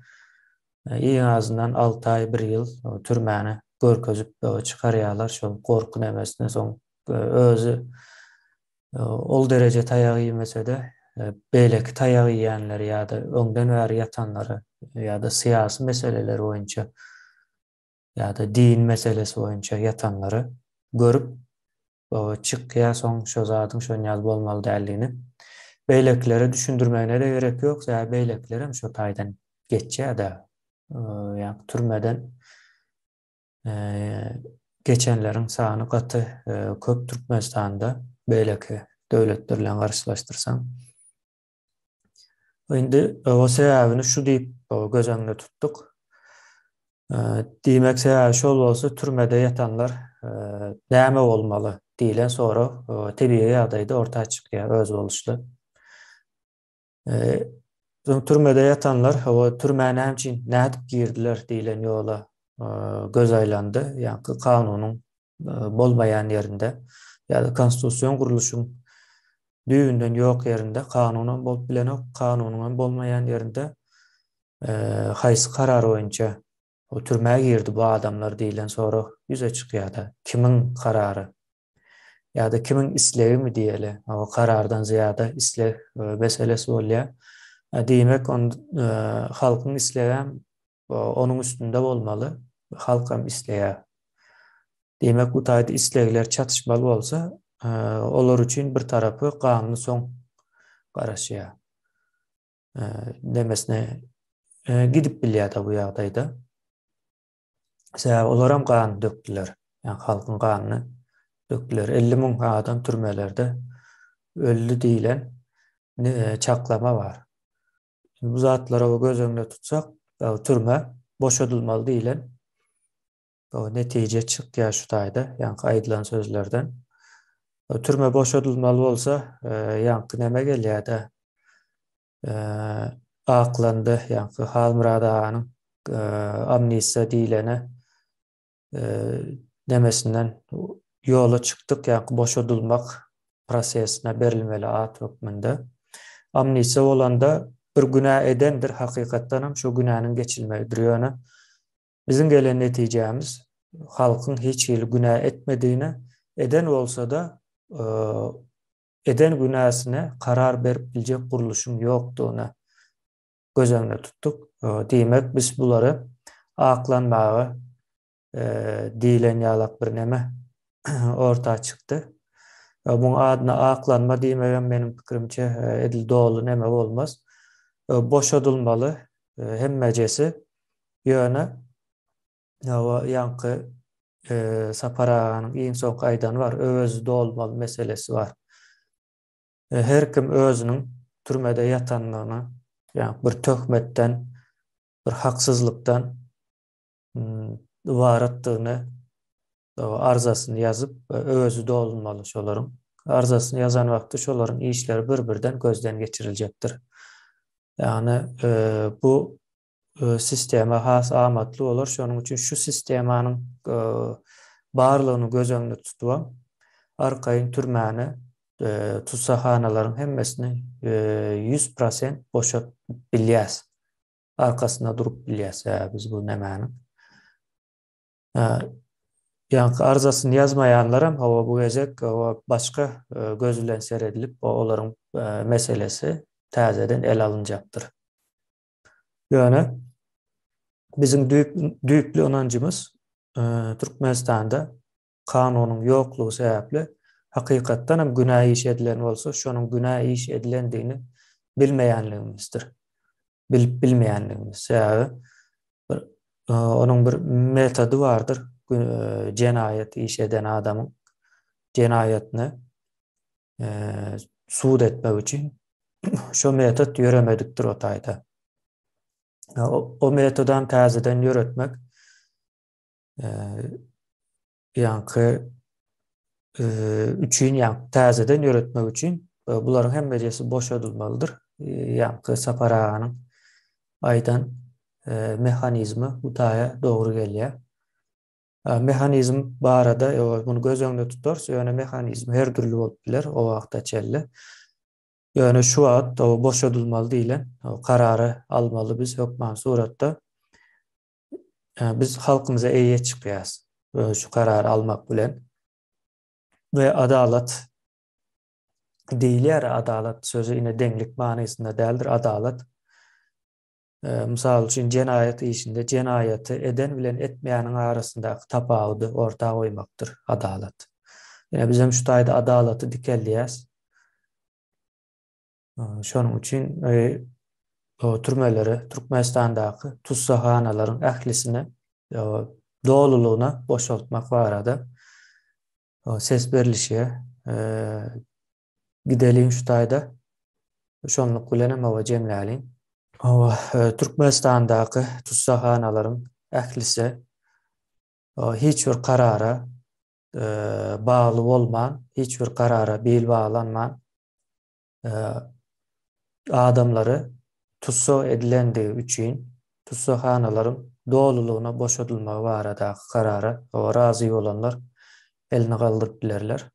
iň azyndan 6 aý, 1 ýyl türmäni görkezip çykarýarlar şol gorky nemesine soň özi Ol dereje taýak iýmese-de, beýleki taýak iýenleri ýa-da öňden bäri ýatanlary ýa-da syýasy meseleler boýunça ýa-da din meselesi boýunça ýatanlary görüp, çykýar soň şo zadyň şon ýaly bolmaly däldigini. Beýlekilere düşündirmegine-de gerek ýok, sebäbi beýlekilerem şo taýdan geçýär-de, ýa türmeden geçenleriň sany gaty köp Türkmenistanda beýleki döwletler bilen garşylaşdyrsaň. Indi o sebäbini şu diýip göz öňünde tutduk. Diýmek sebäbi şol bolsa türmede ýatanlar näme bolmaly diýlen sorag tebigy ýagdaýda orta çykýar özboluşly. Soň türmede ýatanlar, hawa, türmä näme üçin, nädip girdiler diýlen ýola göz aýlandy. Ýaňky kanunyň bolmaýan ýerinde ýa-da konstitusion gurluşyň düýbünden ýok ýerinde kanunam bolup bilenok, kanunyň hem bolmaýan ýerinde haýsy karar boýunça o türmä girdi bu adamlar diýlen sorag ýüze çykýar-da. Kimiň karary? Ýa-da kimiň islegimi diýeli, o karardan zyýada isleg meselesi bolýar. Diýmek, on halkyň islegem onuň üstünde bolmaly. Halk hem isleýär. Diýmek, bu taýda islegler çatyşmaly bolsa, olar üçin bir tarapy ganly soň garaşýar. Demesine gidip bilýär-de bu ýagdaýda. Sebäbi olaram gan dökdüler. Ýagny halkyň ganyny dökdüler. 50 müň adam türmelerde öldi diýlen çaklama bar. Bu zatlary göz öňünde tutsak, türme boşadylmaly diýlen netije çykýar şu taýda, ýaňky aýdylan sözlerden. Türme boşadylmaly bolsa, ýaňky näme gelýär-de? Aklandy, ýaňky Halmyrat aganyň amnistiýa diýlene nemesinden ýola çykdyk, ýaňky boşadylmak prosesine berilmeli at hökmünde. Amnistiýa bolanda bir günä edendir, hakykatdan hem şu günäniň geçilmegidir. Ýöne biziň gelen netijämiz halkyň hiç hili günä etmedigine, eden bolsa-da. eden günäsine karar berip biljek gurluşyň ýokdugyny göz öňünde tutduk. Diýmek, biz bulary aklanmaga diýlen ýalak bir neme orta çykdy. Muň adyna aklanma diýmegem meniň pikirimçe edil doly neme bolmaz. Boşadylmaly hemmejesi. Ýöne ýaňky Sapar aganyň iň soňky aýdany bar, öwezi dolmaly meselesi bar. Her kim özüniň türmede ýatandygyny, ýagny bir töhmetden, bir haksyzlykdan ybaratdygyny arzasyny ýazyp, öwezi dolunmaly şolaryň. Arzasyny ýazan wagty şolaryň işleri bir-birden gözden geçiriljekdir. Ýagny bu sistema has amatly bolar. Şonuň üçin şu sistemanyň barlygyny göz öňünde tutubam, arkaýyn türmäni, tussaghanalaryň hemmesini 100% boşadyp bilýäs. Arkasynda durup bilýäs biz bu nämäniň. Ýaňky arzasyny ýazmaýanlaram hawa bu gezek hawa başga göz bilen seredilip olaryň meselesi täzeden ele alynjakdyr. Ýöne biziň düýp düýpli ynanjymyz Türkmenistanda kanunyň ýoklugy sebäpli hakykatdan hem günä iş edilen bolsa, şonuň günä iş edilendigini bilmeýänligimizdir. Bilip bilmeýänligimiz. Sebäbi bir onuň bir metody bardyr. Jenaýat iş eden adamyň jenaýatyny sud etmek üçin şo metod ýöremedikdir o taýda. O metodam täzeden ýöretmek ýaňky üçin ýaňky täzeden ýöretmek üçin bularyň hemmejesi boşadylmalydyr. Ýaňky Sapar aganyň aýdan mehanizmi bu taýa dogry gelýär. Mehanizm barada muny göz öňünde tutarys, ýöne mehanizm her dürli bolup biler o wagta çenli. Ýöne şu wagt boşadylmaly diýlen karary almaly biz hökman suratda. Biz halkymyza eýe çykýas şu karary almak bilen. We adalat diýilýär, adalat sözi ine deňlik manysynda däldir, adalat. Mysal üçin, jenaýat işinde jenaýaty eden bilen etmeýäniň arasyndaky tapawudy orta goýmakdyr adalat. Ine bizem şu taýda adalaty dikeldýäs. Şonuň üçin türmeleri, Türkmenistandaky tussaghanalaryň ählisini dolulygyna boşaltmak barada ses berlişige gideliň şu taýda. Şonluk bilen hem hawa jemläliň. Hawa, Türkmenistandaky tussaghanalaryň ählisi hiç bir karara bagly bolman, hiç bir karara bil baglanman adamlary tussag edilendigi üçin tussaghanalaryň dolulygyna boşadylmagy baradaky karara razy bolanlar elini galdyryp bilerler.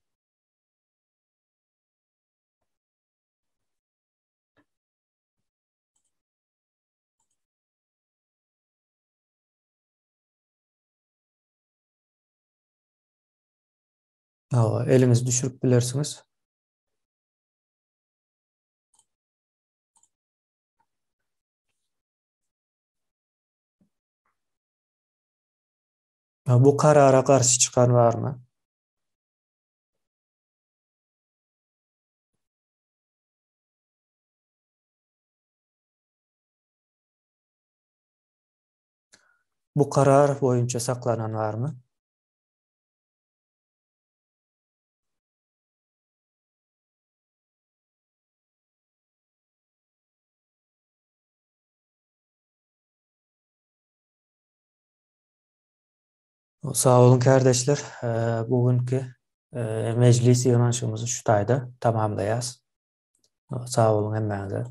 Hawa, eliňizi düşürip bilersiňiz. Bu karara garşy çykan barmy? Bu karar boýunça saklanan barmy? Sag boluň kärdeşler. Bu günki mejlis ýygnanyşygymyzy şu taýda tamamlaýas. Sag boluň hemmäňize.